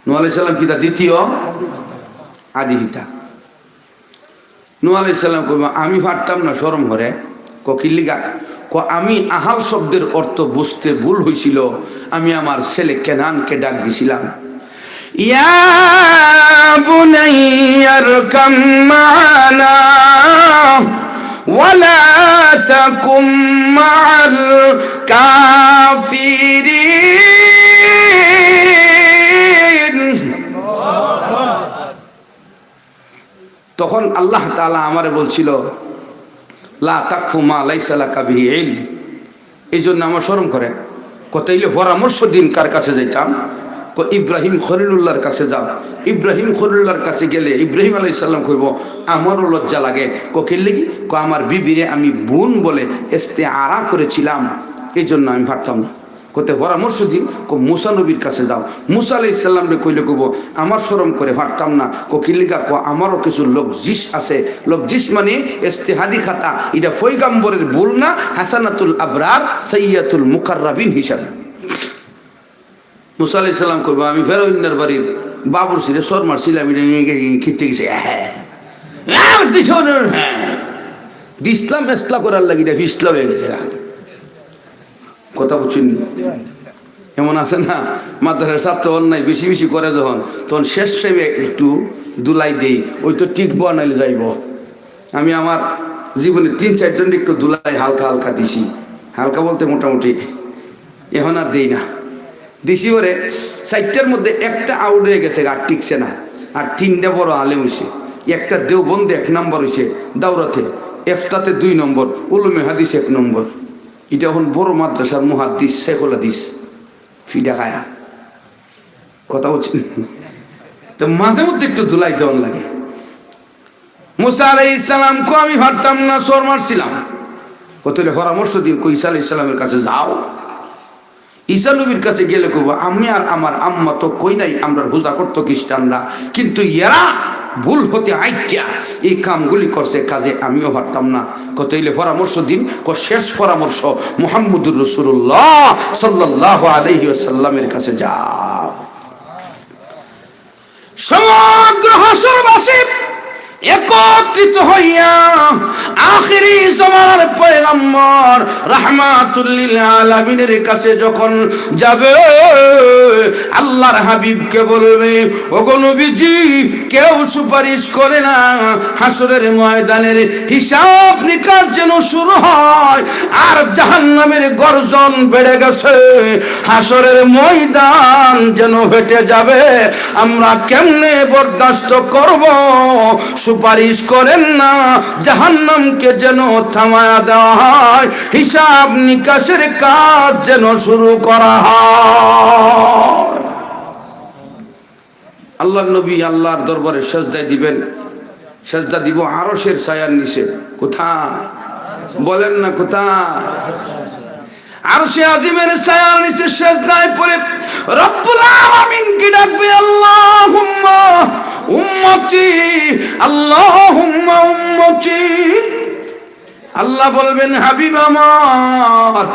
নূহ আলাইহিস সালাম কিতা দ্বিতীয় আদি পিতা? নূহ আলাইহিস সালাম কইবো, "আমি পারতাম না, শরম করে।" কয়, "কিল্লিগা?" কয়, "আমি আহাল শব্দের অর্থ বুঝতে ভুল হইছিল, আমি আমার ছেলে কেনানকে ডাক দিছিলাম।" يا بني اركب معنا ولا تكن مع الكافرين। তখন আল্লাহ তাআলা আমারে বলছিল, "লা তাকফু মা লাইসা লাকা বিহি ইলম।" এই জন্য আমার শরম করে। কয়, "তাইলে পরামর্শ দিন, কার কাছে যাইতাম?" কয়, "ইব্রাহিম খলিলুল্লাহর কাছে যাও।" ইব্রাহিম খলিলুল্লাহর কাছে গেলে ইব্রাহিম আলাইহিস সালাম কইবো, "আমারও লজ্জা লাগে।" কয়, "কিল্লিগি?" কয়, "আমার বিবিরে আমি বোন বলে ইস্তেআরা করেছিলাম, এই জন্য আমি পারতাম না।" কয়, "তে পরামর্শ দিন।" কয়, "মুসা নবীর কাছে যাও।" মুসা আলাইহিস সালামরে কইলে কইবো, "আমার শরম করে, পারতাম না।" কয়, "কিল্লিগা?" কয়, "আমারও কিছু লগজিশ আছে।" লগজিশ মানে ইজতিহাদি খাতা, ইটা পয়গাম্বরের ভুল না, হাসানাতুল আবরার সাইয়্যিয়াতুল মুকাররাবিন হিসাবে। মুসা আলাইহিস সালাম কইবো, "আমি ফেরাউন্নার বাড়ির বাবুর্চিরে চড় মারছিলাম, ইটা নিয়া গিয়া খেতে গেছে।" হ্যাঁ। হ্যাঁ, দিছো না? হ্যাঁ। দিছলাম এসলা করার লাগি, ইটা ফিসলা হয়ে গেছে। কথা বুঝছইন নি? এমন আছে না, মাদ্রাসার ছাত্র অন্যায় বেশি বেশি করে যখন, তখন শেষ টাইমে একটু দুলাই দেই, ওই তো টিকবো, নাইলে যাইবো। আমি আমার জীবনে তিন চারজনরে একটু দুলাই হালকা হালকা দিছি, হালকা বলতে মোটামুটি, এখন আর দেই না। দিছি ওরে, চাইরটার মধ্যে একটা আউট হয়ে গেছে, আর টিকছে না, আর তিনটা বড় আলেম হইছে, একটা দেওবন্দে এক নাম্বার হইছে দাওরাতে, এফতাতে দুই নম্বর, উলুমে হাদিস এক নম্বর। ইটা এখন বড় মাদ্রাসার মুহাদ্দিস, শেখুল হাদিস, ফিডা খায়া। কথা বুঝছইন? তো মাঝে মধ্যে একটু ধুলাই দেওয়ান লাগে। মুসা আলাইহিস সালাম কয়, "আমি পারতাম না, চড় মারছিলাম।" কয়, "তাইলে পরামর্শ দিন।" কয়, "ঈসা আলাইহিস সালামের কাছে যাও।" ঈসা নবীর কাছে গেলে কইবো, "আমি আর আমার আম্মা তো কই নাই, আমরার পূজা করতো খ্রিস্টানরা, কিন্তু এরা ভুল হতে আইট্টা এই কামগুলি করছে, কাজে আমিও পারতাম না।" কয়, "তাইলে পরামর্শ দিন।" কয়, "শেষ পরামর্শ, মুহাম্মদুর রাসূলুল্লাহ সাল্লাল্লাহু আলাইহি ওয়াসাল্লামের কাছে যাও।" সমগ্র হাশরবাসী একত্রিত হইয়া আখেরি জমানার পয়গম্বর রাহমাতুল লিল আলামিনের কাছে যখন যাবে, আল্লাহর হাবিবকে বলবে, "ওগো নবীজি, কেউ সুপারিশ করে না। হাশরের ময়দানের হিসাব নিকাশ যেন শুরু হয়, আর জাহান্নামের গর্জন বেড়ে গেছে, হাশরের ময়দান যেন ফেটে যাবে। আমরা কেমনে বরদাস্ত করব? সুপারিশ করেন না, জাহান্নামকে যেন থামায়া দেওয়া হয়, হিসাব নিকাশের কাজ যেন শুরু করা হয়।" আল্লাহর নবী আল্লাহর দরবারে সেজদায় দিবেন, সেজদা দিব আরশের ছায়ার নিচে। কোথায়? বলেন না কোথায়? আরশে আজিমের ছায়ার নিচে সেজদায় পড়ে রব্বুল আলামিনকে ডাকবে, "আল্লাহুম্মা উম্মতি, আল্লাহুম্মা উম্মতি।" আল্লাহ বলবেন, "হাবিব আমার,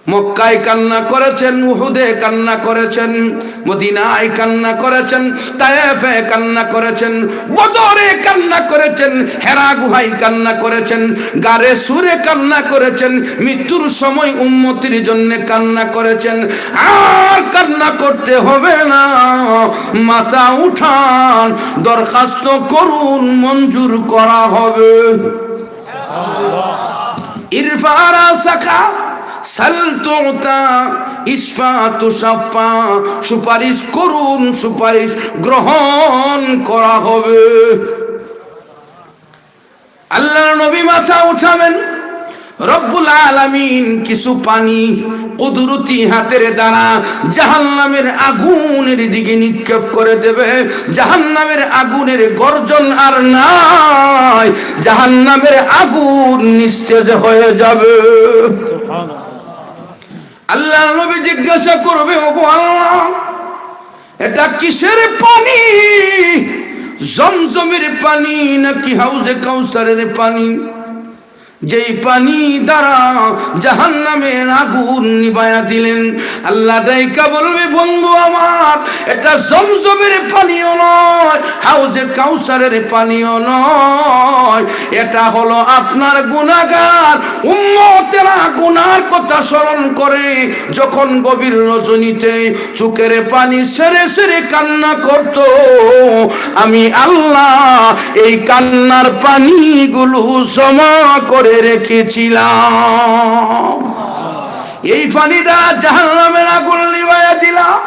মক্কায় কান্না করেছেন, উহুদে কান্না করেছেন, মদিনায় কান্না করেছেন, তায়েফে কান্না করেছেন, বদরে কান্না করেছেন, হেরা গুহায় কান্না করেছেন, গারে সুরে কান্না করেছেন, মৃত্যুর সময় উম্মতির জন্য কান্না করেছেন। আর কান্না করতে হবে না, মাথা উঠান, দরখাস্ত করুন, মঞ্জুর করা হবে। ইরফা রাসাকা, সাল তুতা, ইশফা তুশাফা, সুপারিশ করুন, সুপারিশ গ্রহণ করা হবে। আল্লাহর নবী মাথা উঠাবেন, রব্বুল আলামিন কিছু পানি কুদরতি হাতের দ্বারা জাহান্নামের আগুনের দিকে নিক্ষেপ করে দেবে। জাহান্নামের আগুনের গর্জন আর নাই, জাহান্নামের আগুন নিস্তেজ হয়ে যাবে। আল্লাহর নবী জিজ্ঞাসা করবে, "ওগো আল্লাহ, এটা কিসের পানি? জমজমের পানি নাকি হাউজে কাউসারের পানি, যেই পানি দ্বারা জাহান্নামের আগুন নিবায়া দিলেন?" আল্লাহ ডাইকা বলবে, "বন্ধু আমার, এটা জমজমের পানিও নয়, হাউজে কাউসারের পানিও নয়, এটা হলো আপনার গুনাহগার উম্মতেরা গুনার কথা স্মরণ করে যখন গভীর রজনীতে চোখের পানি ছেড়ে ছেড়ে কান্না করত, আমি আল্লাহ এই কান্নার পানিগুলো জমা করে রেখেছিলাম। এই পানি দ্বারা জাহান্নামের আগুন নিবাইয়া দিলাম।"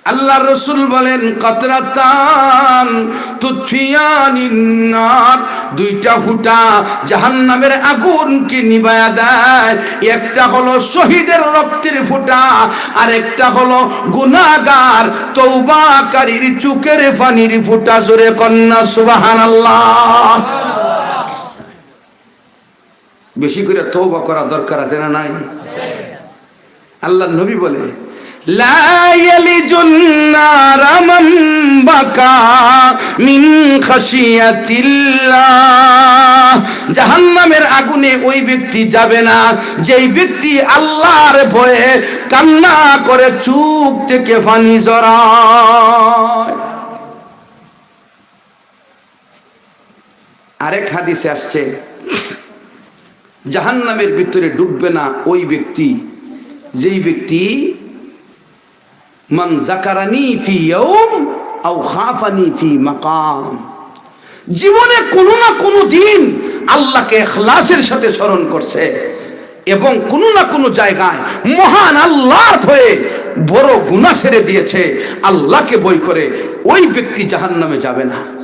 আল্লাহর রসুল বলেন, "কাতরাতান তুতফিয়ানিন নার", দুইটা ফুটা জাহান্নামের আগুনকে নিবায়া দেয়। একটা হলো শহীদের রক্তের ফুটা, আর একটা হলো গুনাহগার তওবাকারীর চোখের পানির ফুটা। জোরে কন্যা সুবহানাল্লাহ। বেশি করে তওবা করা দরকার আছে না নাই? আল্লাহর নবী বলে, "লা ইয়ালিজুন নারা মান বাকা মিন খাশিয়াতিল্লাহ।" জাহান্নামের আগুনে ওই ব্যক্তি যাবে না, যেই ব্যক্তি আল্লাহর ভয়ে কান্না করে, চোখ থেকে পানি ঝরায়। আরেক হাদিসে আসছে, জাহান্নামের ভিতরে ঢুকবে না ওই ব্যক্তি, যেই ব্যক্তি, "মান যাকারানি ফি ইয়াউম আও খাফানি ফি মাকাম", জীবনে কোনো না কোনো দিন আল্লাহকে ইখলাসের সাথে স্মরণ করছে এবং কোনো না কোনো জায়গায় মহান আল্লাহর ভয়ে বড় গুনাহ ছেড়ে দিয়েছে, আল্লাহকে ভয় করে, ওই ব্যক্তি জাহান্নামে যাবে না।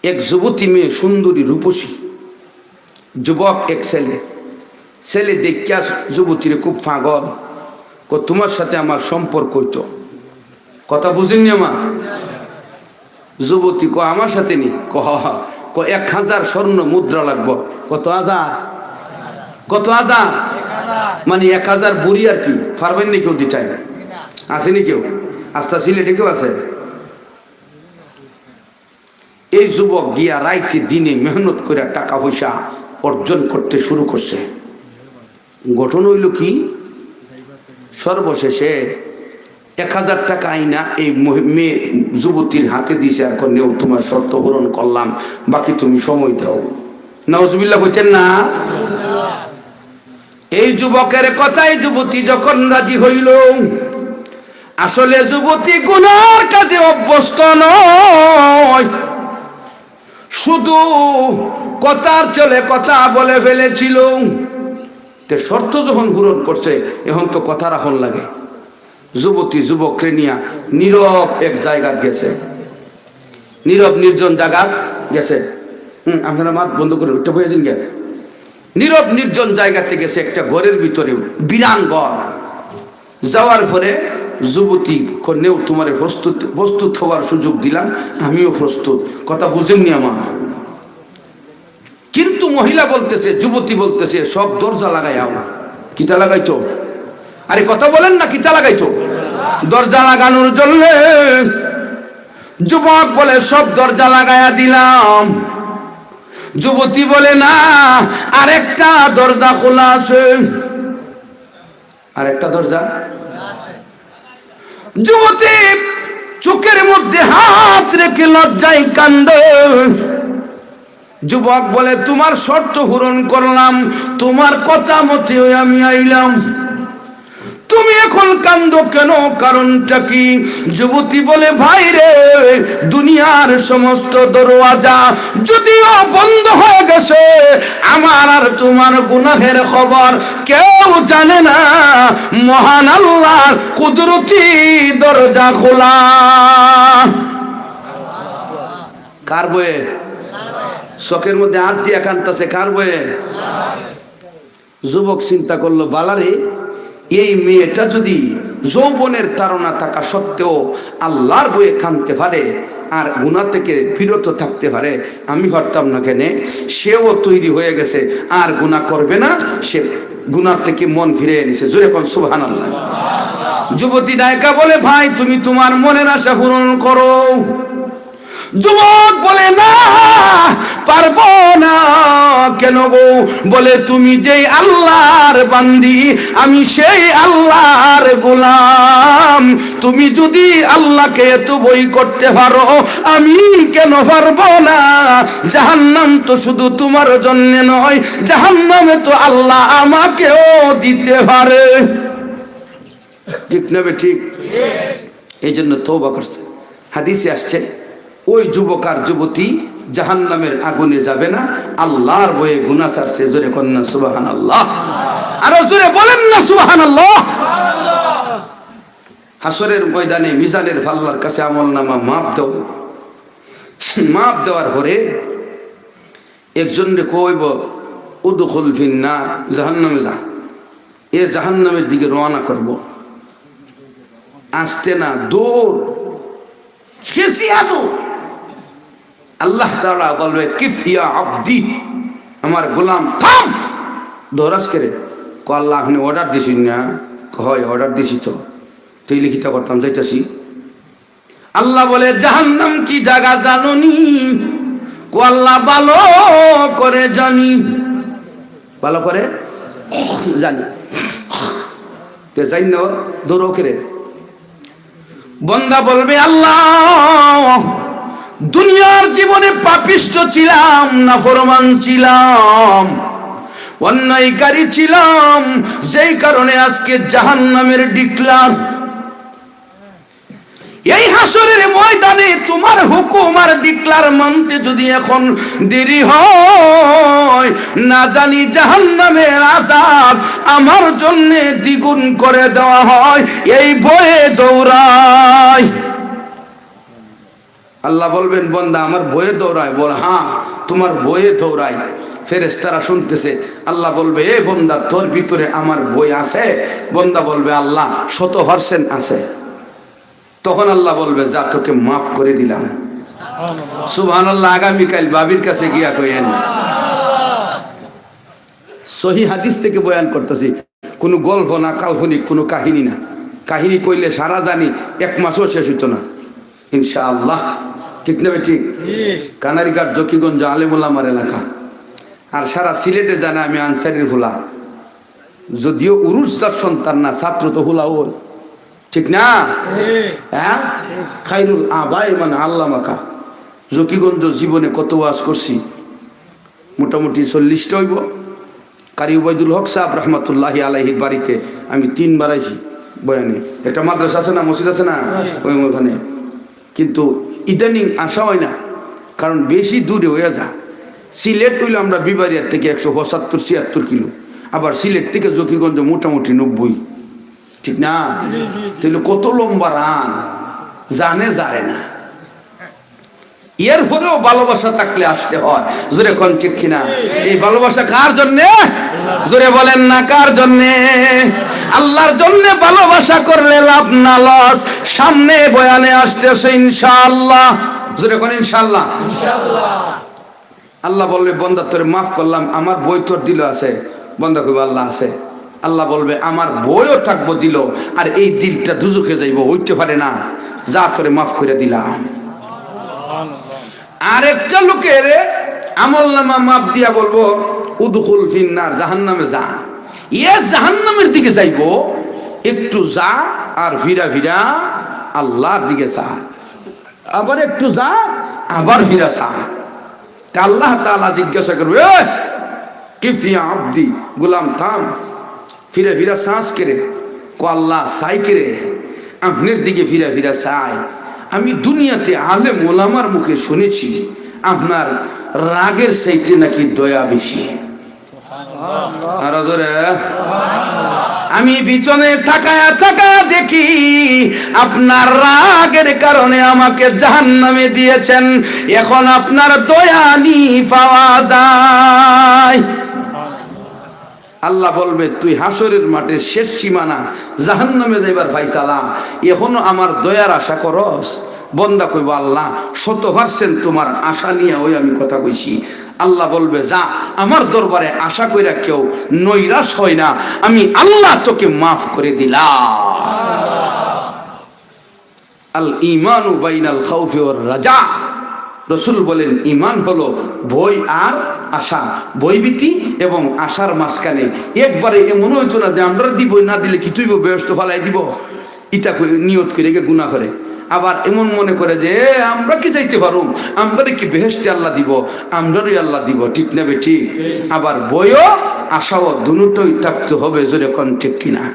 এক যুবতী মেয়ে, সুন্দরী, রূপসী, যুবক এক ছেলে। ছেলে দেখিয়া যুবতীরে খুব পাগল। কয়, "তোমার সাথে আমার সম্পর্ক অইতো।" কথা বুঝেননি আমার? যুবতী কয়, "আমার সাথে নি?" কয়, "হ, হ।" কয়, "এক হাজার স্বর্ণ মুদ্রা লাগবো।" কত হাজার? কত হাজার? মানে এক হাজার ভরি আর কি। পারবেন নি কেউ দিতে? আছে নি কেউ? আস্তা সিলেটে কেউ আছে? এই যুবক গিয়া রাইতে দিনে মেহনত কইরা টাকা পয়সা অর্জন করতে শুরু করছে। ঘটনা অইলো কি, সর্বশেষে এক হাজার টাকা আইনা এই মহি-, মেয়ে যুবতীর হাতে দিছে, আর কয়, "নেও, তোমার শর্ত পূরণ করলাম, বাকি তুমি সময় দাও।" নাউজুবিল্লাহ কইতেন না? এই যুবকের কথায় যুবতী যখন রাজি হইল, আসলে যুবতী গুনার কাজে অভ্যস্ত নয়, শুধু কথার ছলে কথা বলে ফেলেছিল। তে শর্ত যখন পূরণ করছে, এখন তো কথা রাখন লাগে। যুবতী যুবকরে নিয়া নীরব এক জায়গাত গেছে, নীরব নির্জন জায়গাত গেছে। হুম, আপনারা মাত বন্ধ করুন, একটু বইয়া যান গিয়া। নীরব নির্জন জায়গাতে গেছে, একটা ঘরের ভিতরে, বিরান ঘর। যাওয়ার পরে যুবতী কয়, "নেও, তোমারে প্রস্তুত, প্রস্তুত হওয়ার সুযোগ দিলাম, আমিও প্রস্তুত।" কথা বুঝেননি আমার? কিন্তু মহিলা বলতেছে, যুবতী বলতেছে, "সব দরজা লাগাইয়াও।" কিতা লাগাইতো? আরে কথা বলেন না, কিতা লাগাইতো? দরজা লাগানোর জন্য। যুবক বলে, "সব দরজা লাগাইয়া দিলাম।" যুবতী বলে, "না, আরেকটা দরজা খোলা আছে।" আরেকটা দরজা? যুবতী চোখের মধ্যে হাত রেখে লজ্জায় কান্দে। যুবক বলে, "তোমার শর্ত পূরণ করলাম, তোমার কথা মতে আমি আইলাম, তুমি এখন কান্দো কেন? কারণটা কি?" যুবতী বলে, "ভাই রে, দুনিয়ার সমস্ত দরওয়াজা যদিও বন্ধ হয়ে গেছে, আমার আর তোমার গুনাহের খবর কেউ জানে না। মহান আল্লাহর কুদরতি দরজা খোলা।" কার বয়ে? চোখের মধ্যে হাত দিয়া কান্দতেছে, কার বয়ে? যুবক চিন্তা করলো, "বালারে, এই মেয়েটা যদি যৌবনের তাড়না থাকা সত্ত্বেও আল্লাহর বয়ে কানতে পারে আর গুনাহ থেকে বিরত থাকতে পারে, আমি পারতাম না কেনে?" সেও তৈরি হয়ে গেছে, আর গুনাহ করবে না, সে গুনার থেকে মন ফিরে এনেছে। জোরে কন সুবহানাল্লাহ। যুবতী ডাইকা বলে, "ভাই, তুমি তোমার মনের আশা পূরণ করো।" যুবক বলে, "না, পারবো না।" "কেন গো?" বলে, "তুমি যেই আল্লাহর বান্দি, আমি সেই আল্লাহর গোলাম। তুমি যদি আল্লাহকে এত ভয় করতে পারো, আমি কেন পারবো না? জাহান্নাম তো শুধু তোমার জন্য নয়, জাহান্নামে তো আল্লাহ আমাকেও দিতে পারে।" ঠিক না বে ঠিক? এই জন্য তওবা করছে। হাদিসে আসছে, ওই যুবক আর যুবতী জাহান্নামের আগুনে যাবে না, আল্লাহর ভয়ে গুনাহ ছাড়ছে। জোরে কন না সুবহানাল্লাহ, আরো জোরে বলেন না সুবহানাল্লাহ। হাশরের ময়দানে মিজানের পাল্লার কাছে আমল নামা মাপ দেওয়া হইব। মাপ দেওয়ার পরে একজনরে কইব, "উদখুল ফিন্নার, জাহান্নামে যা।" এ জাহান্নামের দিকে রওনা করব। আস্তে না, দৌড়, খেসিয়া দৌড়। আল্লাহ তাআলা বলবে, "কিফ ইয়া আব্দি, আমার গোলাম, থাম।" "দৌড়াস কেরে?" "কো আল্লাহ, আপনি অর্ডার দিছেন না?" "কো হয়, অর্ডার দিছি তো।" "তুই লিখিত করতাম, যাইতাছি।" আল্লাহ বলে, "জাহান্নাম কি জায়গা জানো নি?" "কো আল্লাহ, ভালো করে জানি।" "ভালো করে জানি।" "তে জানি না, দৌড়ো কেরে?" বন্দা বলবে, "আল্লাহ, দুনিয়ার জীবনে পাপিষ্ঠ ছিলাম, নাফরমান ছিলাম, অন্যায়কারী ছিলাম, যেই কারণে আজকে জাহান্নামের ডিক্লার।" এই হাশরের ময়দানে তোমার হুকুম আর ডিক্লার মানতে যদি এখন দেরি হয়, না জানি জাহান্নামের আযাব আমার জন্যে দ্বিগুণ করে দেওয়া হয়, এই ভয়ে দৌড়াই। আল্লাহ বলবেন, "বন্দা, আমার ভয়ে দৌড়ায়?" বলে, "হ্যাঁ, তোমার ভয়ে দৌড়ায়।" ফেরেশতারা শুনতেছে, আল্লাহ বলবে, "এ বন্দা, তোর ভিতরে আমার ভয় আছে?" বন্দা বলবে, "আল্লাহ, শত পার্সেন্ট আছে।" তখন আল্লাহ বলবে, "যা, তোকে মাফ করে দিলাম।" সুবহানাল্লাহ। আগামীকাল ভাবির কাছে গিয়া কইয়েন। সহি হাদিস থেকে বয়ান করতেছি, কোনো গল্প না, কাল্পনিক কোনো কাহিনী না। কাহিনী কইলে সারা জানি এক মাসও শেষ হইতো না, ইনশাআল্লাহ। ঠিক না বে ঠিক? কানারিঘাট, জকিগঞ্জ, আলেম ওলামার এলাকা। আর সারা সিলেটে জানে আমি আনসারির ফুলা। যদিও উরুস যার সন্তান না, ছাত্র তো হুলা ওই। ঠিক না? হ্যাঁ? খাইরুল আবাই মান আল্লামাকা। জকিগঞ্জ জীবনে কত ওয়াজ করছি, মোটামুটি চল্লিশটা হইব। কারি উবাইদুল হক সাহেব রহমতুল্লাহি আলাইহির বাড়িতে আমি তিনবার আইছি বয়ানে। একটা মাদ্রাসা আছে না, মসজিদ আছে না, ওই ওখানে। কিন্তু ইদানিং আসা হয় না, কারণ বেশি দূরে হইয়া যা। সিলেট হইলে আমরা বিবারিয়ার থেকে একশো পঁচাত্তর ছিয়াত্তর কিলো, আবার সিলেট থেকে জকিগঞ্জ মোটামুটি নব্বই। ঠিক না? তাহলে কত লম্বা রান, জানে জানে না। এরপরেও ভালোবাসা থাকলে আসতে হয়। জোরে কন ঠিক কিনা? এই ভালোবাসা কার জন্যে? জোরে বলেন না, কার জন্যে? আল্লাহর জন্যে ভালোবাসা করলে লাভ না লস, সামনে বয়ানে আসতেছে ইনশাআল্লাহ। জোরে কন ইনশাআল্লাহ। আল্লাহ বলবে, "বন্দা, তোরে মাফ করলাম, আমার বই তোর দিলো আছে।" বন্দা কইবে, "আল্লাহ আছে।" আল্লাহ বলবে, "আমার বইও থাকবো দিলো, আর এই দিলটা দুজখে যাইবো, হইতে পারে না, যা, তোরে মাফ করে দিলাম।" আরেকটা লোকের আমল নামা মাপ দিয়া বলবো, "উদখুল ফিন্নার, জাহান্নামে যা।" এ জাহান্নামের দিকে যাইবো, একটু যা, আর ফিরা ফিরা আল্লাহর দিকে চা, আবার একটু যা, আবার ফিরা চা। তা আল্লাহ তাআলা জিজ্ঞাসা করবে, "এ, কিফ ইয়া আব্দি, গোলাম থাম, ফিরা ফিরা চাস কেরে?" কয়, "আল্লাহ, চাই কেরে, আপনার দিকে ফিরা ফিরা চাই। আমি দুনিয়াতে আলেম ওলামার মুখে শুনেছি আপনার রাগের চাইতে নাকি দয়া বেশি।" আরো জোরে। "আমি পিছনে তাকায়া তাকায়া দেখি আপনার রাগের কারণে আমাকে জাহান্নামে দিয়েছেন, এখন আপনার দয়া নি পাওয়া যায়।" আল্লাহ বলবে, "তুই হাশরের মাঠে শেষ সীমানা, জাহান্নামে যাইবার ফাইসালা, এখনো আমার দয়ার আশা করস?" বন্দা কইবো, "আল্লাহ, শত পার্সেন্ট তোমার আশা নিয়া ওই আমি কথা কইছি।" আল্লাহ বলবে, "যা, আমার দরবারে আশা কইরা কেউ নৈরাশ হয় না, আমি আল্লাহ তোকে মাফ করে দিলাম।" আল ইমানু বাইনাল খাউফি ওয়ার রাজা। রসুল বলেন, ইমান হলো ভয় আর আশা, ভয়ভীতি এবং আশার মাঝখানে। একবারে এমন হইতো না যে আমরা দিব, না দিলে কিতা অইবো, বেহেশত ফালাই দিব, ইতা কই-, নিয়ত করে গিয়ে গুনাহ করে। আবার এমন মনে করে যে, "এ, আমরা কি যাইতে পারুম, আমরা কি বেহেশতে আল্লাহ দিব, আমরারই আল্লাহ দিব", ঠিক না বেঠিক? আবার ভয়ও আশাও দুটোই থাকতে হবে, জোরে কন ঠিক কিনা?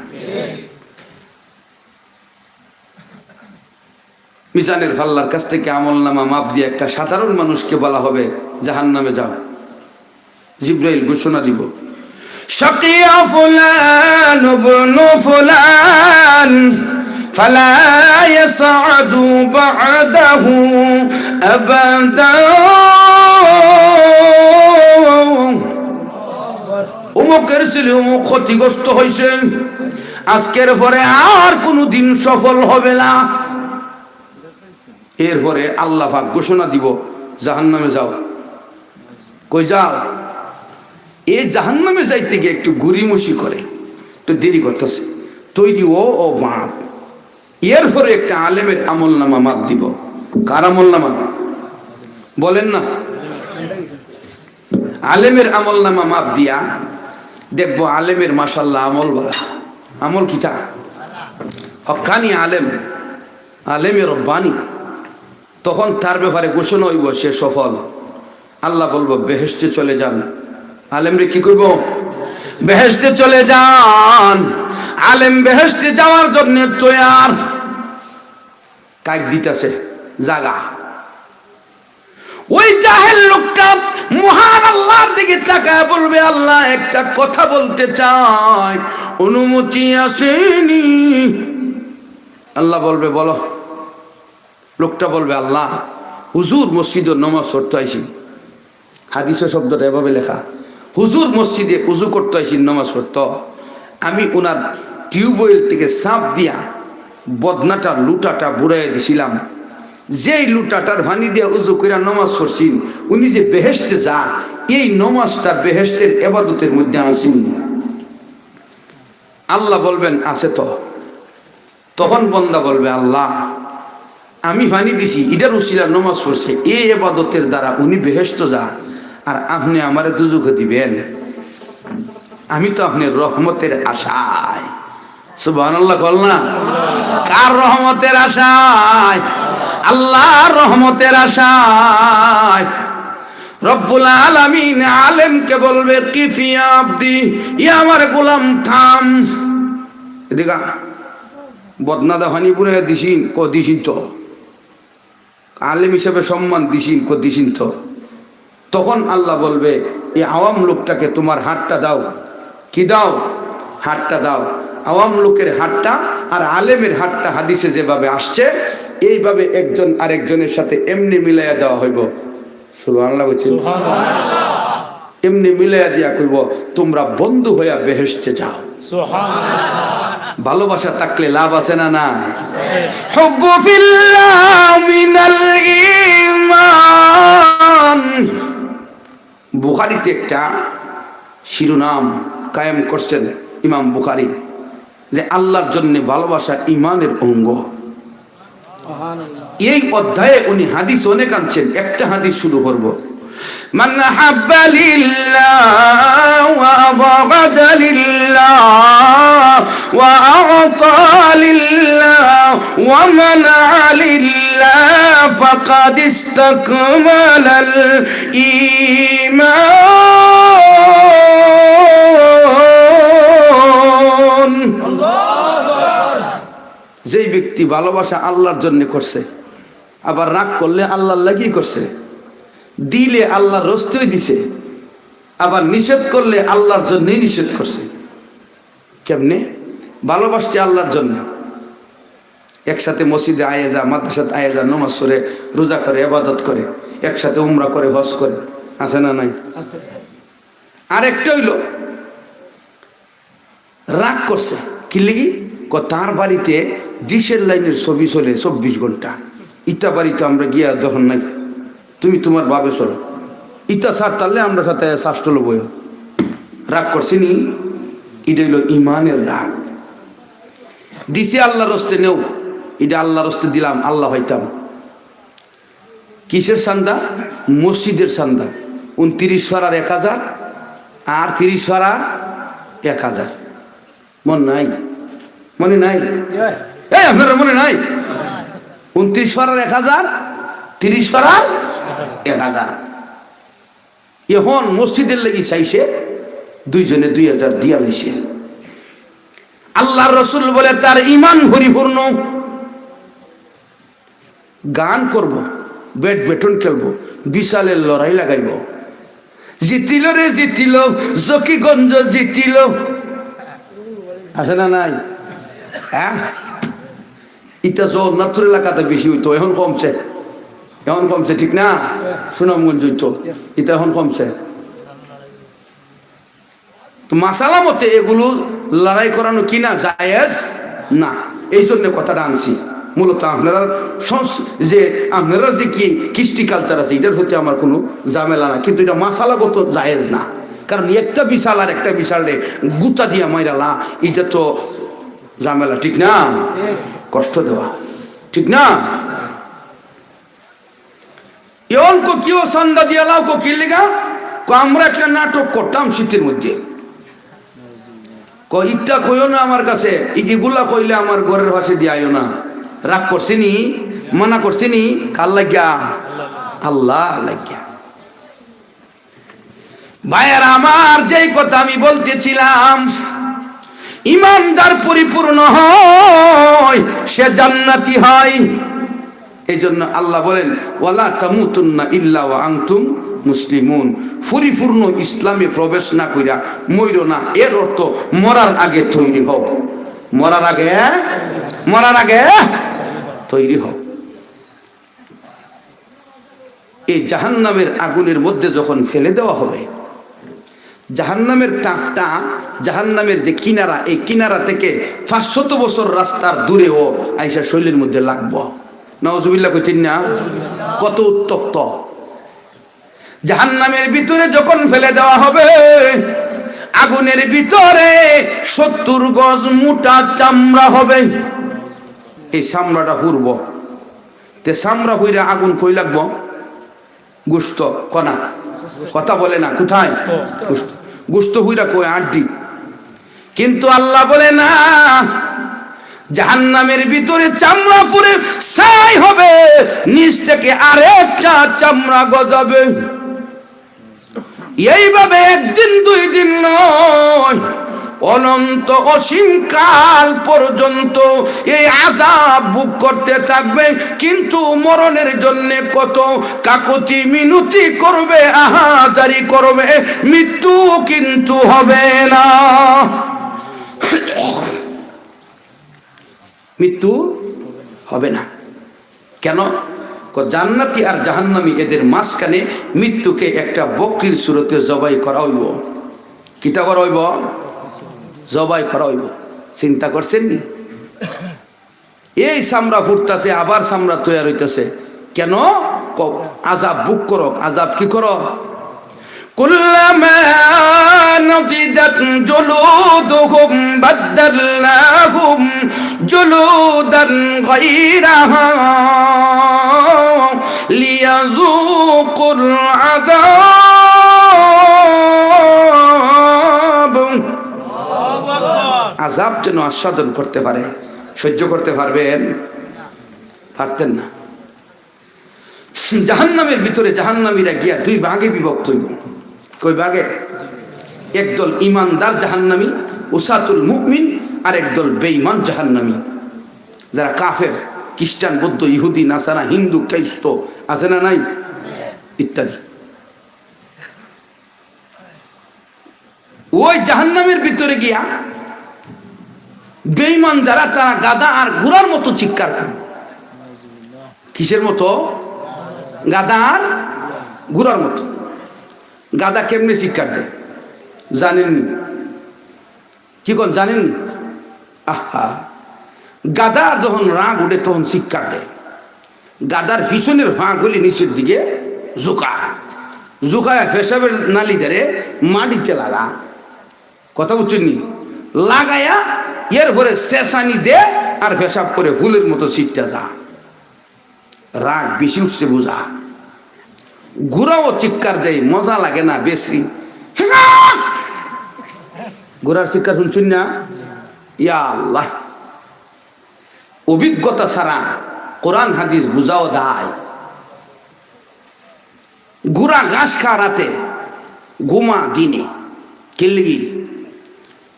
মিজানের ফাল্লার কাছ থেকে আমল নামা মাপ দিয়ে একটা সাধারণ মানুষকে বলা হবে, "জাহান্নামে যাও।" জিব্রাইল ঘোষণা দিব, "শাকিয়া ফুলান ইবনু ফুলান, ফালা ইয়াসআদু বা'দাহু আবাদা।" অমুকের ছেলে অমুক ক্ষতিগ্রস্ত হইছেন, আজকের পরে আর কোনো দিন সফল হবে না। এরপরে আল্লাহ পাক ঘোষণা দিব, "জাহান্নামে যাও।" কই যাও? এই জাহান্নামে যাইতে গিয়ে একটু গুড়িমুষি করে, একটু দেরি করতেছে, তৈরি ও, ও বাপ। এরপরে একটা আলেমের আমল নামা মাপ দিব। কার আমল নামা? বলেন না। আলেমের আমল নামা মাপ দিয়া দেখবো, আলেমের মাশাল্লাহ আমল বালা। আমল কিতা? হক্কানি আলেম, আলেমে রব্বানি। তখন তার ব্যাপারে ঘোষণা হইব, সে সফল। আল্লাহ বলবো, "বেহেশতে চলে যান।" আলেমরে কি করব? "বেহেশতে চলে যান।" আলেম বেহেশতে যাওয়ার জন্য তৈয়ার, কাইক দিতেছে জাগা। ওই জাহেল লোকটা মহান আল্লাহর দিকে তাকায় বলবে, "আল্লাহ, একটা কথা বলতে চাই, অনুমতি আছে নি?" আল্লাহ বলবে, "বলো।" লোকটা বলবে, "আল্লাহ, হুজুর মসজিদে নমাজ পড়তে আইছি।" হাদিসের শব্দটা এভাবে লেখা, "হুজুর মসজিদে উজু করতে আইছি, নমাজ পড়তো। আমি ওনার টিউবওয়েল থেকে চাপ দিয়া বদনাটা, লুটাটা বুড়াইয়া দিছিলাম। যেই লুটাটার পানি দিয়া উজু কইরা নমাজ পড়ছি, উনি যে বেহেশতে যা, এই নমাজটা বেহেশতের এবাদতের মধ্যে আসেনি।" আল্লাহ বলবেন, "আছে তো।" তখন বন্দা বলবে, "আল্লাহ, আমি পানি দিছি, ইটার উসিলা নমাজ পড়ছে, এই এবাদতের দ্বারা উনি বেহেশত যা, আর আপনি আমারে দুজুখে দিবেন? আমি তো আপনার রহমতের আশায়।" সুবহানাল্লাহ কল না? কার রহমতের আশায়? আল্লাহর রহমতের আশায়। রব্বুল আলামিন আলেমকে বলবে, "কিফ ইয়া আব্দি, ইয়া আমার গোলাম, থাম।" এদিকে বদনাদা পানি পুরে দিছিন, ক দিছিন তো। আলেম হিসেবে সম্মান দিছিন, ক দিছিন তো। তখন আল্লাহ বলবে, "এই আওয়াম লোকটাকে তোমার হাতটা দাও।" কি দাও? হাতটা দাও। আওয়াম লোকের হাতটা আর আলেমের হাতটা হাদিসে যেভাবে আসছে, এইভাবে একজন আরেকজনের সাথে এমনি মিলাইয়া দেওয়া হইব। সুবহানাল্লাহ বলছেন। এমনি মিলাইয়া দিয়া কইব, "তোমরা বন্ধু হইয়া বেহেশতে যাও।" ভালোবাসা থাকলে লাভ আছে না নাই? হুব্বু ফিল্লাহ মিনাল ঈমান। বুখারীতে একটা শিরোনাম কায়েম করছেন ইমাম বুখারী যে আল্লাহর জন্য ভালোবাসা ইমানের অঙ্গ। এই অধ্যায়ে উনি হাদিস অনেক আনছেন, একটা হাদিস শুরু করব। من أحب لله وأبغض لله وأعطى لله ومنع لله فقد استكمل الإيمان. যেই ব্যক্তি ভালোবাসা আল্লাহর জন্য করছে, আবার রাগ করলে আল্লাহর লাগিয়ে করছে, দিলে আল্লাহর রস্তেই দিছে, আবার নিষেধ করলে আল্লাহর জন্যই নিষেধ করছে। কেমনে? ভালোবাসছে আল্লাহর জন্য, একসাথে মসজিদে আয়ে যা, মাদ্রাসাত আয়ে যা, নামাজ পড়ে, রোজা করে, ইবাদত করে, একসাথে উমরা করে, হজ করে, আছে না নাই? আরেকটা হইল, রাগ করছে। কি লাগি? ক, তার বাড়িতে ডিশের লাইনের ছবি চলে চব্বিশ ঘন্টা। ইতা বাড়িতে আমরা গিয়া দখল নাই, তুমি তোমার ভাবে চলো। ইতা স্যার, তাহলে আমরা সাথে শাস্ত্র লবয়। রাগ করছে নি? এটা হইল ইমানের রাগ। দিছে আল্লাহর রস্তে, নেও, এটা আল্লাহর রস্তে দিলাম, আল্লাহ হইতাম। কিসের চান্দা? মসজিদের চান্দা। ঊনত্রিশ পাড়ার এক হাজার, আর ত্রিশ পাড়ার এক হাজার। মন নাই? মনে নাই? এই, আপনারা মনে নাই? ঊনত্রিশ পাড়ার এক হাজার, ত্রিশ পাড়ার এক হাজার। এখন মসজিদের লাগি চাইছে, দুইজনে দুই হাজার দিয়া লইছে। আল্লাহর রসুল বলে, তার ইমান পরিপূর্ণ। গান করব, ব্যাট ব্যাটন খেলব, বিশালের লড়াই লাগাইব। জিতিল রে জিতিল, জকিগঞ্জ জিতিল। আছে না নাই? হ্যাঁ, ইটা জগন্নাথপুর এলাকাতে বেশি হইতো, এখন কমছে, এখন কমছে, ঠিক না? সুনামগঞ্জ হইতো, ইটা এখন কমছে। তো মাসালা মতে এগুলো লড়াই করানো কি না জায়েজ? না। এই জন্য কথাটা আনছি। মূলত আপনারার সংস-, যে আপনারার যে কি কৃষ্টি কালচার আছে, এটার হতে আমার কোনো ঝামেলা না, কিন্তু এটা মাসালাগত জায়েজ না। কারণ একটা বিশাল আর একটা বিশালরে গুতা দিয়া মাইরালা, এটা তো ঝামেলা, ঠিক না? কষ্ট দেওয়া, ঠিক না? এখন কো কিও চান্দা দিয়া লাও, কো কি লিগা? কো আমরা একটা নাটক করতাম শীতের মধ্যে। কো ইটা কইও না আমার কাছে, ইগিগুলা কইলে আমার ঘরের পাশে দিয়া আইও না। রাগ করছিনি, মানা করছিনি, কার লাগিয়া? আল্লাহ লাগিয়া। ভাইয়েরা আমার, যেই কথা আমি বলতেছিলাম, ইমানদার পরিপূর্ণ হয়, সে জান্নাতি হয়। এই জন্য আল্লাহ বলেন, "ওয়ালা তামুতুন্না ইল্লা ওয়া আনতুম মুসলিমুন।" পরিপূর্ণ ইসলামে প্রবেশ না কইরা মইরো না, এর অর্থ মরার আগে তৈরি হও, মরার আগে, মরার আগে তৈরি হও। এই জাহান্নামের আগুনের মধ্যে যখন ফেলে দেওয়া হবে, জাহান্নামের তাপটা, জাহান্নামের যে কিনারা, এই কিনারা থেকে পাঁচশত বছর রাস্তার দূরেও আইসা শরীরের মধ্যে লাগবো। নাউজুবিল্লাহ কইতেন না? কত উত্তপ্ত। জাহান্নামের ভিতরে যখন ফেলে দেওয়া হবে, আগুনের ভিতরে সত্তর গজ মোটা চামড়া হবে। এই চামড়াটা পুড়বো। তে চামড়া পুড়িয়া আগুন কই লাগবো? গোস্ত, কনা, কথা বলে না, কোথায়? গোস্ত। গোস্ত পুড়িয়া কই? আড্ডিত। কিন্তু আল্লাহ বলে না, জাহান্নামের ভিতরে চামড়া পুড়ে ছাই হবে, নিচ থেকে আরেকটা চামড়া গজাবে। এইভাবে একদিন দুই দিন নয়, অনন্ত অসীম কাল পর্যন্ত এই আযাব ভোগ করতে থাকবে। কিন্তু মরণের জন্য কত কাকুতি মিনতি করবে, আহাজারি করবে, মৃত্যু কিন্তু হবে না। মৃত্যু হবে না। কেন? কো জান্নাতি আর জাহান্নামী, এদের মাঝখানে মৃত্যুকে একটা বকরির সুরতে জবাই করা হইব। কিতা করা হইব? জবাই করা হইব। চিন্তা করছেন নি? এই চামড়া ফুটতাছে, আবার চামড়া তৈয়ার হইতাছে। কেন? কো আযাব ভোগ করক, আযাব কি করক? كلما نضجت جلودهم بدلناهم جلودا غيرها ليذوقوا العذاب। আযাব যেন আস্বাদন করতে পারে। সহ্য করতে পারবেন? পারতেন না। জাহান্নামের ভিতরে জাহান্নামীরা গিয়া দুই ভাগে বিভক্ত হইব। কয় ভাগে? একদল ইমানদার জাহান্নামী, উসাতুল মুমিন, আর একদল বেঈমান জাহান্নামী, যারা কাফের, খ্রিস্টান, বৌদ্ধ, ইহুদি, নাসারা, হিন্দু, খ্রিস্ট, আছে না নাই? ইত্যাদি। ওই জাহান্নামের ভিতরে গিয়া বেঈমান যারা, তারা গাধা আর ঘোড়ার মতো চিৎকার করে। কিসের মতো? গাধা আর ঘোড়ার মতো। গাধা কেমনে চিৎকার দেয় জানেননি? কি কন জানেননি? আহা, গাধার যখন রাগ উঠে তখন চিৎকার দেয়। গাধার পিছনের ফাঁকগুলি নিচের দিকে ঝুঁকা, ঝুঁকায় পেশাবের নালি ধরে মাটিতে লাগা। কথা বুঝছেন নি? লাগাইয়া এরপরে চেঁচানি দে আর পেশাব করে ফুলের মতো ছিটটা যা। রাগ বেশি উঠছে বুঝা। ঘোড়াও চিৎকার দেয়, মজা লাগে না বেশি। ঘোড়ার চিৎকার শুনছেন না? ইয়া আল্লাহ, অভিজ্ঞতা ছাড়া কোরআন হাদিস বুঝাও দায়। ঘোড়া ঘাস খা রাতে, ঘুমা দিনে। কিল্লিগি?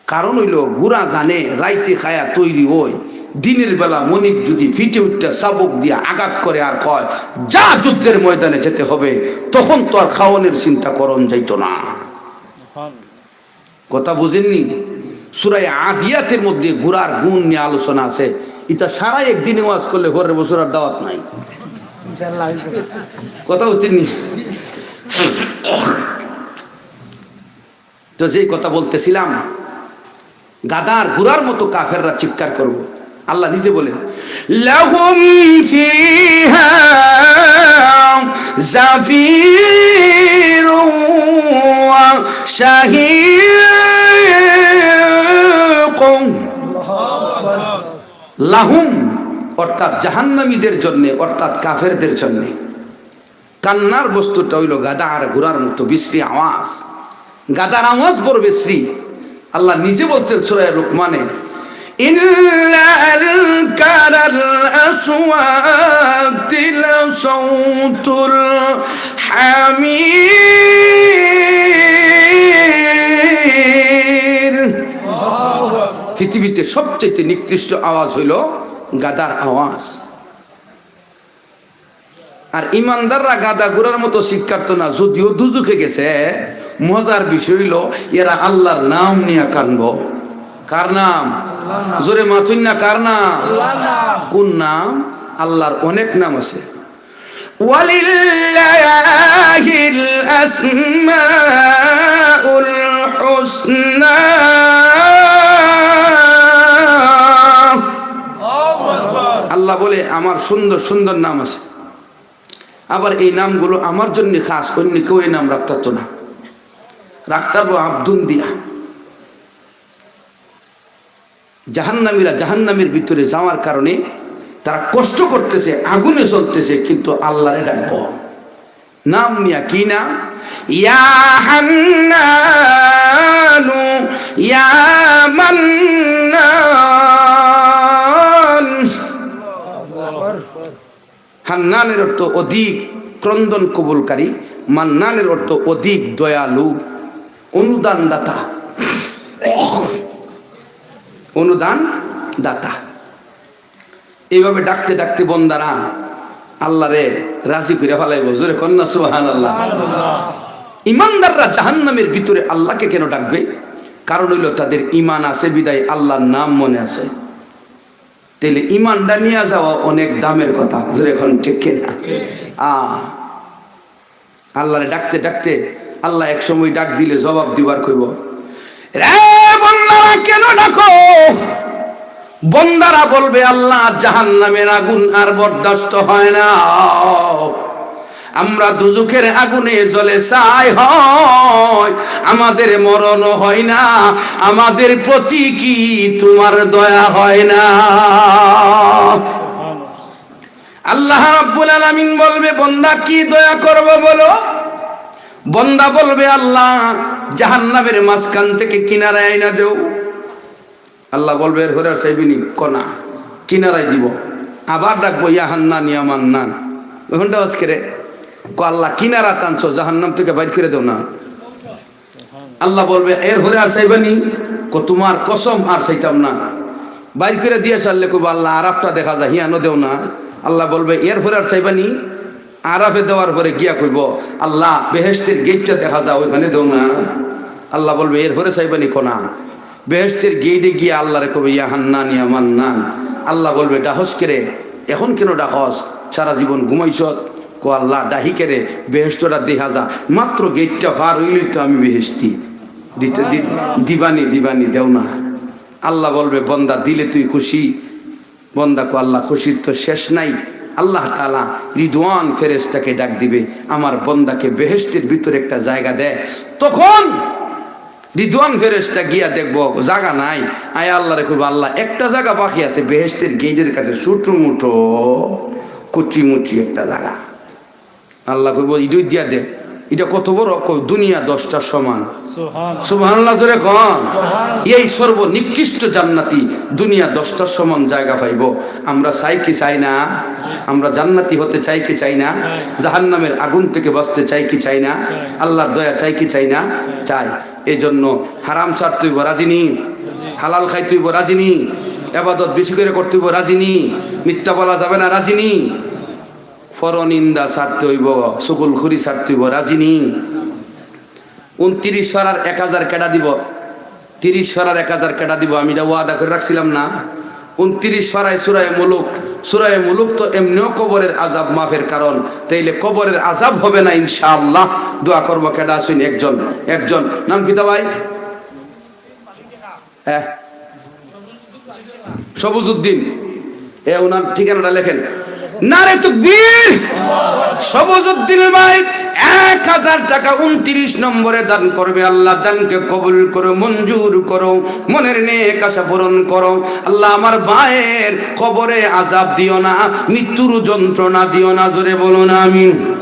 কারণ হইল, ঘোড়া জানে রাইতে খায়া তৈরি হয়, দিনের বেলা মনিব যদি ফিটে উঠতে চাবুক দিয়া আঘাত করে আর কয়, "যা, যুদ্ধের ময়দানে যেতে হবে," তখন তো আর খাওয়ানোর চিন্তা করন যাইত না। কথা বুঝেননি? সূরা আদিয়াতের মধ্যে ঘোড়ার গুণ নিয়ে আলোচনা আছে। ইটা সারা একদিনে ওয়াজ করলে পরের বছর আর দাওয়াত নাই। ইনশাআল্লাহ। কথা বুঝছেন নি? তো যেই কথা বলতেছিলাম, গাধার ঘোড়ার মতো কাফেররা চিৎকার করব। আল্লাহ নিজে বলেন, "লাহুম ফিহা জাফিরুন ওয়া শাহিকুন।" লাহুম, অর্থাৎ জাহান্নামীদের জন্যে, অর্থাৎ কাফেরদের জন্যে। কান্নার বস্তুটা হইল গাধা আর ঘোড়ার মতো বিশ্রী আওয়াজ। গাধার আওয়াজ বড় বিশ্রী। আল্লাহ নিজে বলছেন সূরা লুকমানে, "ইন্না আনকারাল আসওয়াতি লাসাউতুল হামির।" পৃথিবীতে সবচেয়ে নিকৃষ্ট আওয়াজ হইল গাধার আওয়াজ। আর ইমানদাররা গাধা ঘোড়ার মতো চিৎকার তো না, যদিও দুজুখে গেছে। মজার বিষয় হইল, এরা আল্লাহর নাম নিয়ে কানবো। কার নাম? জোরে মাতুন না, কার নাম? কোন নাম? আল্লাহর অনেক নাম আছে। ওয়ালিল্লাহিল আসমাউল হুসনা। আল্লাহ বলে, "আমার সুন্দর সুন্দর নাম আছে।" আবার এই নামগুলো আমার জন্য খাস, অন্য কেউ এই নাম রাখতে পারতো না, রাখতে পারবো আব্দুন দিয়া। জাহান্নামীরা জাহান্নামের ভিতরে যাওয়ার কারণে তারা কষ্ট করতেছে, আগুনে জ্বলতেছে, কিন্তু আল্লাহরে ডাকবো নাম নিয়া। কি নাম? ইয়া হান্নানু, ইয়া মান্নান। হান্নানের অর্থ অধিক ক্রন্দন কবুলকারী, মান্নানের অর্থ অধিক দয়ালু, অনুদান দাতা, অনুদান দাতা। এইভাবে ডাকতে ডাকতে বন্দারা আল্লাহরে রাজি করে ফেলাইব। জোরে কন্যা সুবহানাল্লাহ। ইমানদাররা জাহান্নামের ভিতরে আল্লাহকে কেন ডাকবে? কারণ হইল তাদের ইমান আছে বিধায় আল্লাহর নাম মনে আছে। তাইলে ইমানটা নিয়ে যাওয়া অনেক দামের কথা। জোরে এখন ঠিক কিনা? আ, আল্লাহরে ডাকতে ডাকতে আল্লাহ এক সময় ডাক দিলে জবাব দিবার কইব, "রে বন্দারা, কেন ডাকো?" বন্দারা বলবে, "আল্লাহ, জাহান্নামের আগুন আর বরদাস্ত হয় না।" আমরা দুজুখের আগুনে জ্বলে ছাই হয়, আমাদের মরণ হয় না, আমাদের প্রতি কি তোমার দয়া হয় না? আল্লাহ রাব্বুল আমিন বলবে, "বন্দা, কি দয়া করব বলো?" বন্দা বলবে, "আল্লাহ, জাহান্নামের মাঝখান থেকে কিনারায় আইনা দেও।" আল্লাহ বলবে, "এরপরে আর চাইবে নি?" কয়, "না, কিনারায় দিব।" আবার ডাকবো, "ইয়া হান্নান, ইয়া মান্নান।" ওখানটা আজকে রে, কয়, "আল্লাহ, কিনারা টানছো, জাহান্নাম থেকে বাইর করে দেও না।" আল্লাহ বলবে, "এরপরে আর চাইবা নি?" কয়, "তোমার কসম, আর চাইতাম না।" বাইর করে দিয়া ছাড়লে কইবো, "আল্লাহ, আরাফটা দেখা যায়, হিয়ানো দেও না।" আল্লাহ বলবে, "এরপরে আর চাইবা নি?" আরাফে দেওয়ার পরে গিয়া কইবো, "আল্লাহ, বেহেশতের গেটটা দেখা যায়, ওইখানে দেও না।" আল্লাহ বলবে, "এরপরে চাইবা নি?" কয়, "না।" বেহেশতের গেটে গিয়া আল্লাহরে কইবো, "ইয়া হান্নান, ইয়া মান্নান।" আল্লাহ বলবে, "ডাহস কেরে? এখন কেন ডাহস? সারা জীবন ঘুমাইছত।" কয়, "আল্লাহ, ডাহি কেরে? বেহেশতটা দেখা যায়, মাত্র গেটটা পার হইলে তো আমি বেহেশতি।" দিতে, দি-, দিবানি, দিবানি, দেও না। আল্লাহ বলবে, "বন্দা, দিলে তুই খুশি?" বন্দা কয়, "আল্লাহ, খুশির তো শেষ নাই।" আল্লাহ তাআলা রিদওয়ান ফেরেশতাকে ডাক দিবে, "আমার বন্দাকে বেহেশতের ভিতরে একটা জায়গা দে।" তখন রিদওয়ান ফেরেশতা গিয়া দেখবো জায়গা নাই, আয় আল্লাহরে কইবো, "আল্লাহ, একটা জায়গা বাকি আছে বেহেশতের গেটের কাছে, ছোট মোটো কুচিমুচি একটা জায়গা।" আল্লাহ কইবো, "ইডুই দিয়া দে।" "ইটা কত বড়?" কয়, "দুনিয়া দশটার সমান।" সুবহান। সুবহানাল্লাহ, জোরে কন। সুবহান। এই সর্বনিকৃষ্ট জান্নাতি দুনিয়া দশটার সমান জায়গা পাইবো। আমরা চাই কি চাই না? আমরা জান্নাতি হতে চাই কি চাই না? চাই। জাহান্নামের আগুন থেকে বাঁচতে চাই কি চাই না? চাই। আল্লাহর দয়া চাই কি চাই না? চাই। চাই। এই জন্য হারাম ছাড়তে হইব, রাজি নি? রাজি। হালাল খাইতে হইব, রাজি নি? এবাদত বেশি করে করতে হইব, রাজি নি? মিথ্যা বলা যাবে না, রাজি নি? পরনিন্দা ছাড়তে হইব, চুগলখুরি ছাড়তে হইব, রাজি নি? ঊনত্রিশ পারার এক হাজার কেডা দিব? ত্রিশ পারার এক হাজার কেডা দিব? আমি ইটা ওয়াদা করে রাখছিলাম না? ঊনত্রিশ পারায় সূরায়ে মুলুক, সূরায়ে মুলুক তো এমনেও কবরের আযাব মাফের কারণ, তাইলে কবরের আযাব হবে না ইনশাআল্লাহ। দোয়া করবো, কেডা আছইন? একজন, একজন। নাম কিতা ভাই? হ্যাঁ। সবুজউদ্দিন। এ, ওনার ঠিকানাটা লেখেন। নারে তকবীর। সবুজউদ্দিন ভাই এক হাজার টাকা ঊনত্রিশ নম্বরে দান করবে। আল্লাহ দানকে কবুল করো, মঞ্জুর করো, মনের নেক আশা পূরণ করো। আল্লাহ আমার ভাইয়ের কবরে আযাব দিও না, মৃত্যুর যন্ত্রণা দিও না। জোরে বলুন আমিন।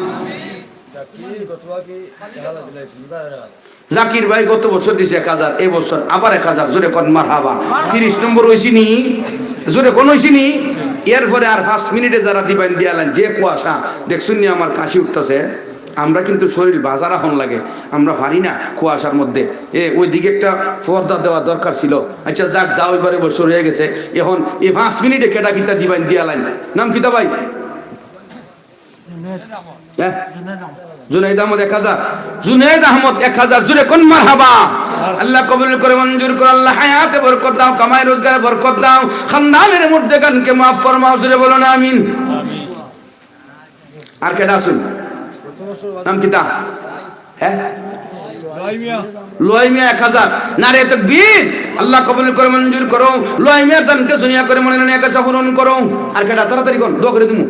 জাকির ভাই গত বছর দিছে এক হাজার, এই বছর আবার এক হাজার, জোরে কন মারহাবা। ত্রিশ নম্বর অইছে নি? জোরে কন অইছে নি? এরপরে আর পাঁচ মিনিটে যারা দিবাইন দিয়ালাইন, যে কুয়াশা, দেখছইন নি আমার কাশি উঠতাছে? আমরা কিন্তু শরীর বাজার আহন লাগে, আমরা পারি না কুয়াশার মধ্যে। এ, ওইদিকে একটা পর্দা দেওয়া দরকার ছিল। আচ্ছা যাক, যাও, এবারে বছর হয়ে গেছে, এখন এই পাঁচ মিনিটে কেডা কিতা দিবাইন দিয়ালাইন। নাম কিতা ভাই? হ্যাঁ? জুনাইদ আহমদ এক হাজার। জুনাইদ আহমদ এক হাজার, জোরে কন মারহাবা। আল্লাহ কবুল করে মঞ্জুর করো, আল্লাহ হায়াতে বরকত দাও, কামাই রোজগারে বরকত দাও, খানদানের মুর্দেগানকে মাফ ফরমাও, জোরে বলুন আমিন। আর কেডা আছইন? নাম কিতা? হ্যাঁ? লয় মিয়া এক হাজার। নারে তকবীর। আল্লাহ কবুল করে মঞ্জুর করো। লয় মিয়ার দানকে দুনিয়া করে মনে মনে এক আশা পূরণ করো। আর কেডা? তাড়াতাড়ি কন, দোয়া করে দিমু।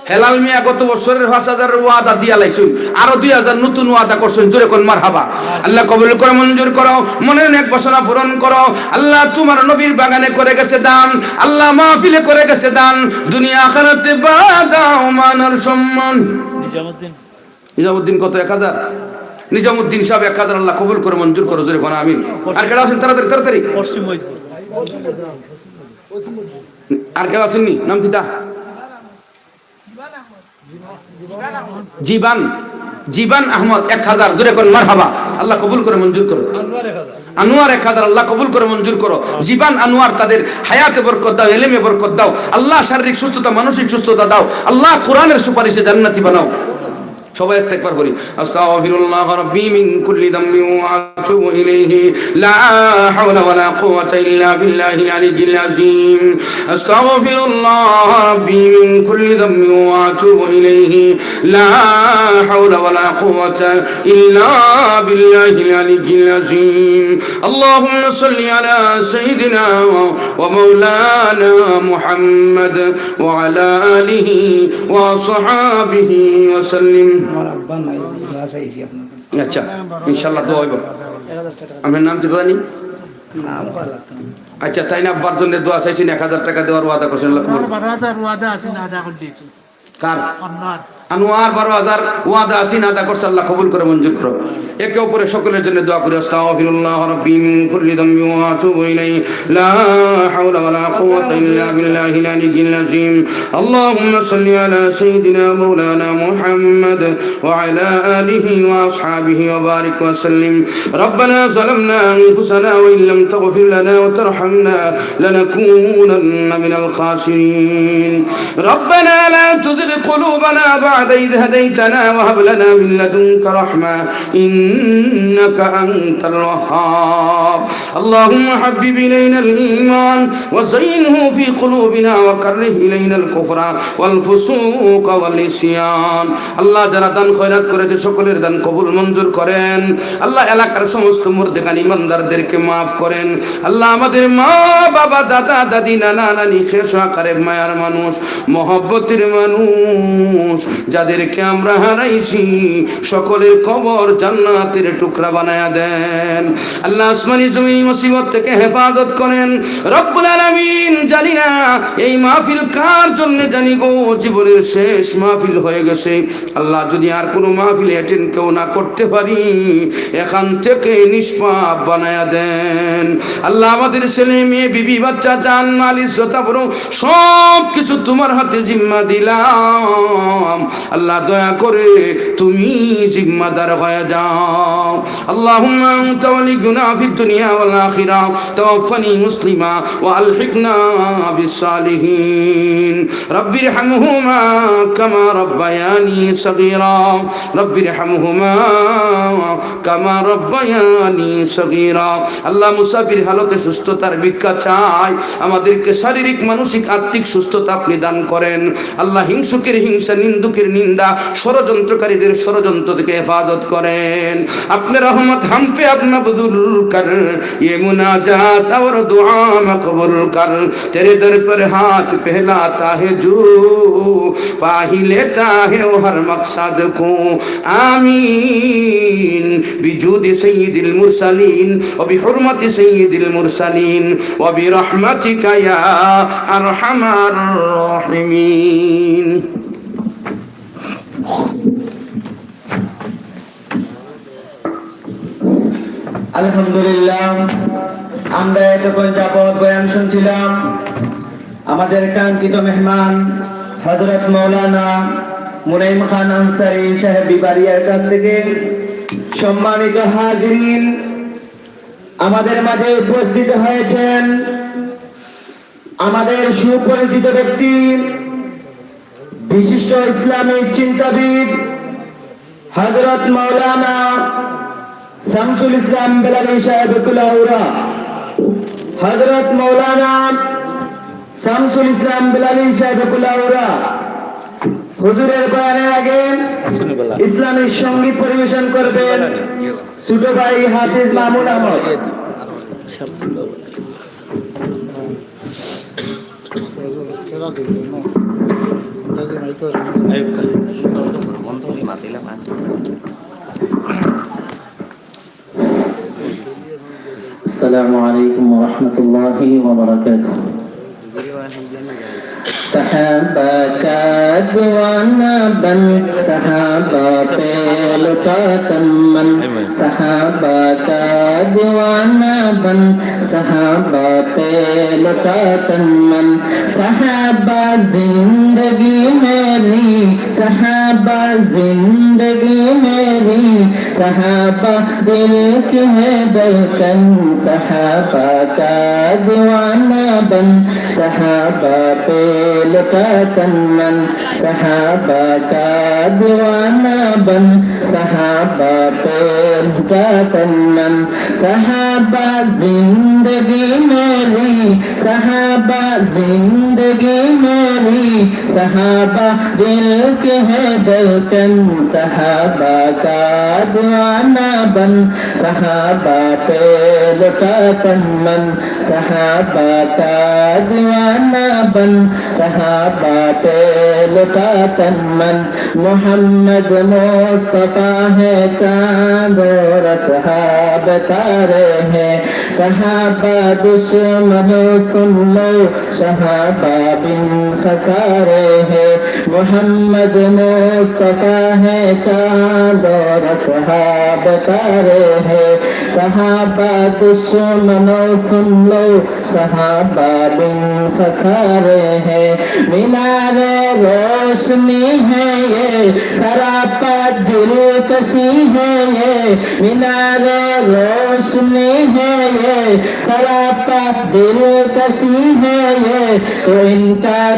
হেলাল মিয়া গত বছরের পাঁচ হাজার ওয়াদা দিয়া লাইছইন, আরো দুই হাজার নতুন ওয়াদা করছইন, জোরে কন মারহাবা। আল্লাহ কবুল করে মঞ্জুর করো, মনের নেক বাসনা পূরণ করো। আল্লাহ তোমার নবীর বাগানে করে গেছে দান, আল্লাহ মাহফিলে করে গেছে দান, দুনিয়া আখিরাতে বাড়াও মানর সম্মান। নিজামুদ্দিন। নিজামুদ্দিন কত? এক হাজার। নিজামুদ্দিন সাহেব এক হাজার, আল্লাহ কবুল করে মঞ্জুর করো, জোরে কন আমিন। আর কেডা আছইন? তাড়াতাড়ি, তাড়াতাড়ি। পশ্চিম মহিদপুর। আর কেউ আছইন নি? নাম কিতা? জীবান, জীবান আহমদ এক হাজার, জোরে কন মারহাবা। আল্লাহ কবুল করে মঞ্জুর করো। আনোয়ার এক হাজার। আনোয়ার এক হাজার, আল্লাহ কবুল করে মঞ্জুর করো। জীবান আনোয়ার, তাদের হায়াতে বরকত দাও, এলেমে বরকত দাও। আল্লাহ শারীরিক সুস্থতা, মানসিক সুস্থতা দাও। আল্লাহ কোরআনের সুপারিশে জান্নাতি বানাও। সবাই ইস্তেগফার করি। أستغفر الله ربي من كل ذنب وأتوب إليه. لا حول ولا قوة إلا بالله العلي العظيم. أستغفر الله ربي من كل ذنب وأتوب إليه. لا حول ولا قوة إلا بالله العلي العظيم. اللهم صل على سيدنا ومولانا محمد وعلى آله وصحابه وسلم. আমার আব্বা নাই, দোয়া চাইছি আপনার কাছে। আচ্ছা, ইনশাআল্লাহ দোয়া হইব। আপনার নাম কি জানি? আচ্ছা, তাইন আব্বার জন্য দোয়া চাইছইন, এক হাজার টেকা দেওয়ার ওয়াদা করছইন, আল্লাহ কবুল করুন। বারো হাজার ওয়াদা আছিল, আদা করি দিছি। কার? আনোয়ার। আনোয়ার বারো হাজার ওয়াদা আছিল, আদা করছে, আল্লাহ কবুল করো, মঞ্জুর করো। একে অপরে সকলের জন্য দোয়া করি। أستغفر الله ربي من كل ذنب وأتوب إليه. لا حول ولا قوة إلا بالله العلي العظيم. اللهم صل على سيدنا مولانا محمد وعلى آله وأصحابه وبارك وسلم. ربنا ظلمنا أنفسنا وإن لم تغفر لنا وترحمنا لنكونن من الخاسرين. ربنا لا تزغ قلوبنا بعد إذ هديتنا وهب لنا من لدنك رحمة إنك أنت الوهاب. اللهم حبب إلينا الإيمان وزينه في قلوبنا وكره إلينا الكفر والفسوق والعصيان. আল্লাহ, যারা দান খয়রাত করেছে, সকলের দান কবুল মঞ্জুর করেন। আল্লাহ, এলাকার সমস্ত মুর্দেগান ইমানদারদেরকে মাফ করেন। আল্লাহ, আমাদের মা, বাবা, দাদা, দাদি, নানা, নানি, শেষ আকারে মায়ার মানুষ, মহব্বতের মানুষ, যাদেরকে আমরা হারাইছি, সকলের কবর জান্নাতের টুকরা বানায়া দেন। আল্লাহ, আসমানি জমিনি মুসিবত থেকে হেফাজত করেন। রব্বুল আলামিন, জানি না এই মাহফিল কার জন্য, জানি গো, জীবনের শেষ মাহফিল হয়ে গেছে। আল্লাহ, যদি আর কোনো মাহফিল অ্যাটেন্ড কেউ না করতে পারি, এখান থেকে নিষ্পাপ বানায়া দেন। আল্লাহ, আমাদের ছেলে মেয়ে, বিবি, বাচ্চা, জান, মাল, ইজ্জত, আবরু, সব কিছু তোমার হাতে জিম্মা দিলাম। আল্লাহ, দয়া করে তুমি জিম্মাদার হয়ে যাও। اللهم أنت ولينا في الدنيا والآخرة، توفني مسلما وألحقنا بالصالحين. رب ارحمهما كما ربياني صغيرا. رب ارحمهما كما ربياني صغيرا. আল্লাহ, মুসাফির হালতে সুস্থতার ভিক্ষা চাই। আমাদেরকে শারীরিক, মানসিক, আত্মিক সুস্থতা আপনি দান করেন। আল্লাহ, হিংসুকের হিংসা, নিন্দুকের নিন্দা, ষড়যন্ত্রকারীদের ষড়যন্ত্র থেকে হেফাজত করেন। اپنے رحمت ہم پہ اپنا بزرگ کر، یہ مناجات اور دعا مقبول کر، تیرے در پر ہاتھ پھیلاتا ہے جو پا ہی لیتا ہے وہ ہر مقصد کو۔ آمین۔ بجود سید المرسلین و بحرمت سید المرسلین و برحمتک یا ارحم الراحمین۔ আলহামদুলিল্লাহ, আমরা এতক্ষণ যাবত বয়ান শুনছিলাম। আমাদের কাঙ্ক্ষিত মেহমান হযরত মাওলানা মুনাইম খান আনসারী সাহেব বিবারিয়ার কাছ থেকে। সম্মানিত হাজিরিন, আমাদের মাঝে উপস্থিত হয়েছেন আমাদের সুপরিচিত ব্যক্তি, বিশিষ্ট ইসলামিক চিন্তাবিদ হযরত মাওলানা শামসুল ইসলাম বেলালী সাহেব কুলাউড়া। হযরত মাওলানা শামসুল ইসলাম বেলালী সাহেব কুলাউড়া। হুজুরের বয়ানের আগে ইসলামিক সঙ্গীত পরিবেশন করবেন ছোট ভাই হাফিজ মামুন আহমদ। السلام عليكم ورحمة الله وبركاته. صحابہ کا دیوانہ بن، صحابہ پہ لٹا تن من۔ صحابہ کا دیوانہ بن، صحابہ پہ لٹا تن من۔ صحابہ زندگی میری، صحابہ زندگی میری، صحابہ دل کی ہے دھڑکن۔ صحابہ کا دیوانہ بن، صحابہ پہ لٹا تن من۔ صحابہ کا دیوانہ بن، صحابہ پہ لٹا تن من۔ صحابہ زندگی میری، صحابہ زندگی میری، صحابہ دل کی ہے دھڑکن، صحابہ کا دیوانہ بن، صحابہ پہ لٹا تن من، صحابہ کا دیوانہ بن، صحابہ پہ لٹا تن من۔ محمد مصطفیٰ ہے چاند اور اصحاب تارے ہیں، صحابہ دشمنوں سن لو، صحابہ بن خسارے ہیں۔ محمد مصطفیٰ ہے چاند اور اصحاب تارے ہیں، صحابہ دشمنوں سن لو، صحابہ بن خسارے ہیں۔ مینار روشنی ہے یہ، سراپا دلکشی ہے یہ، مینار روشنی ہے یہ، سراپا دلکشی ہے یہ، تو ان کا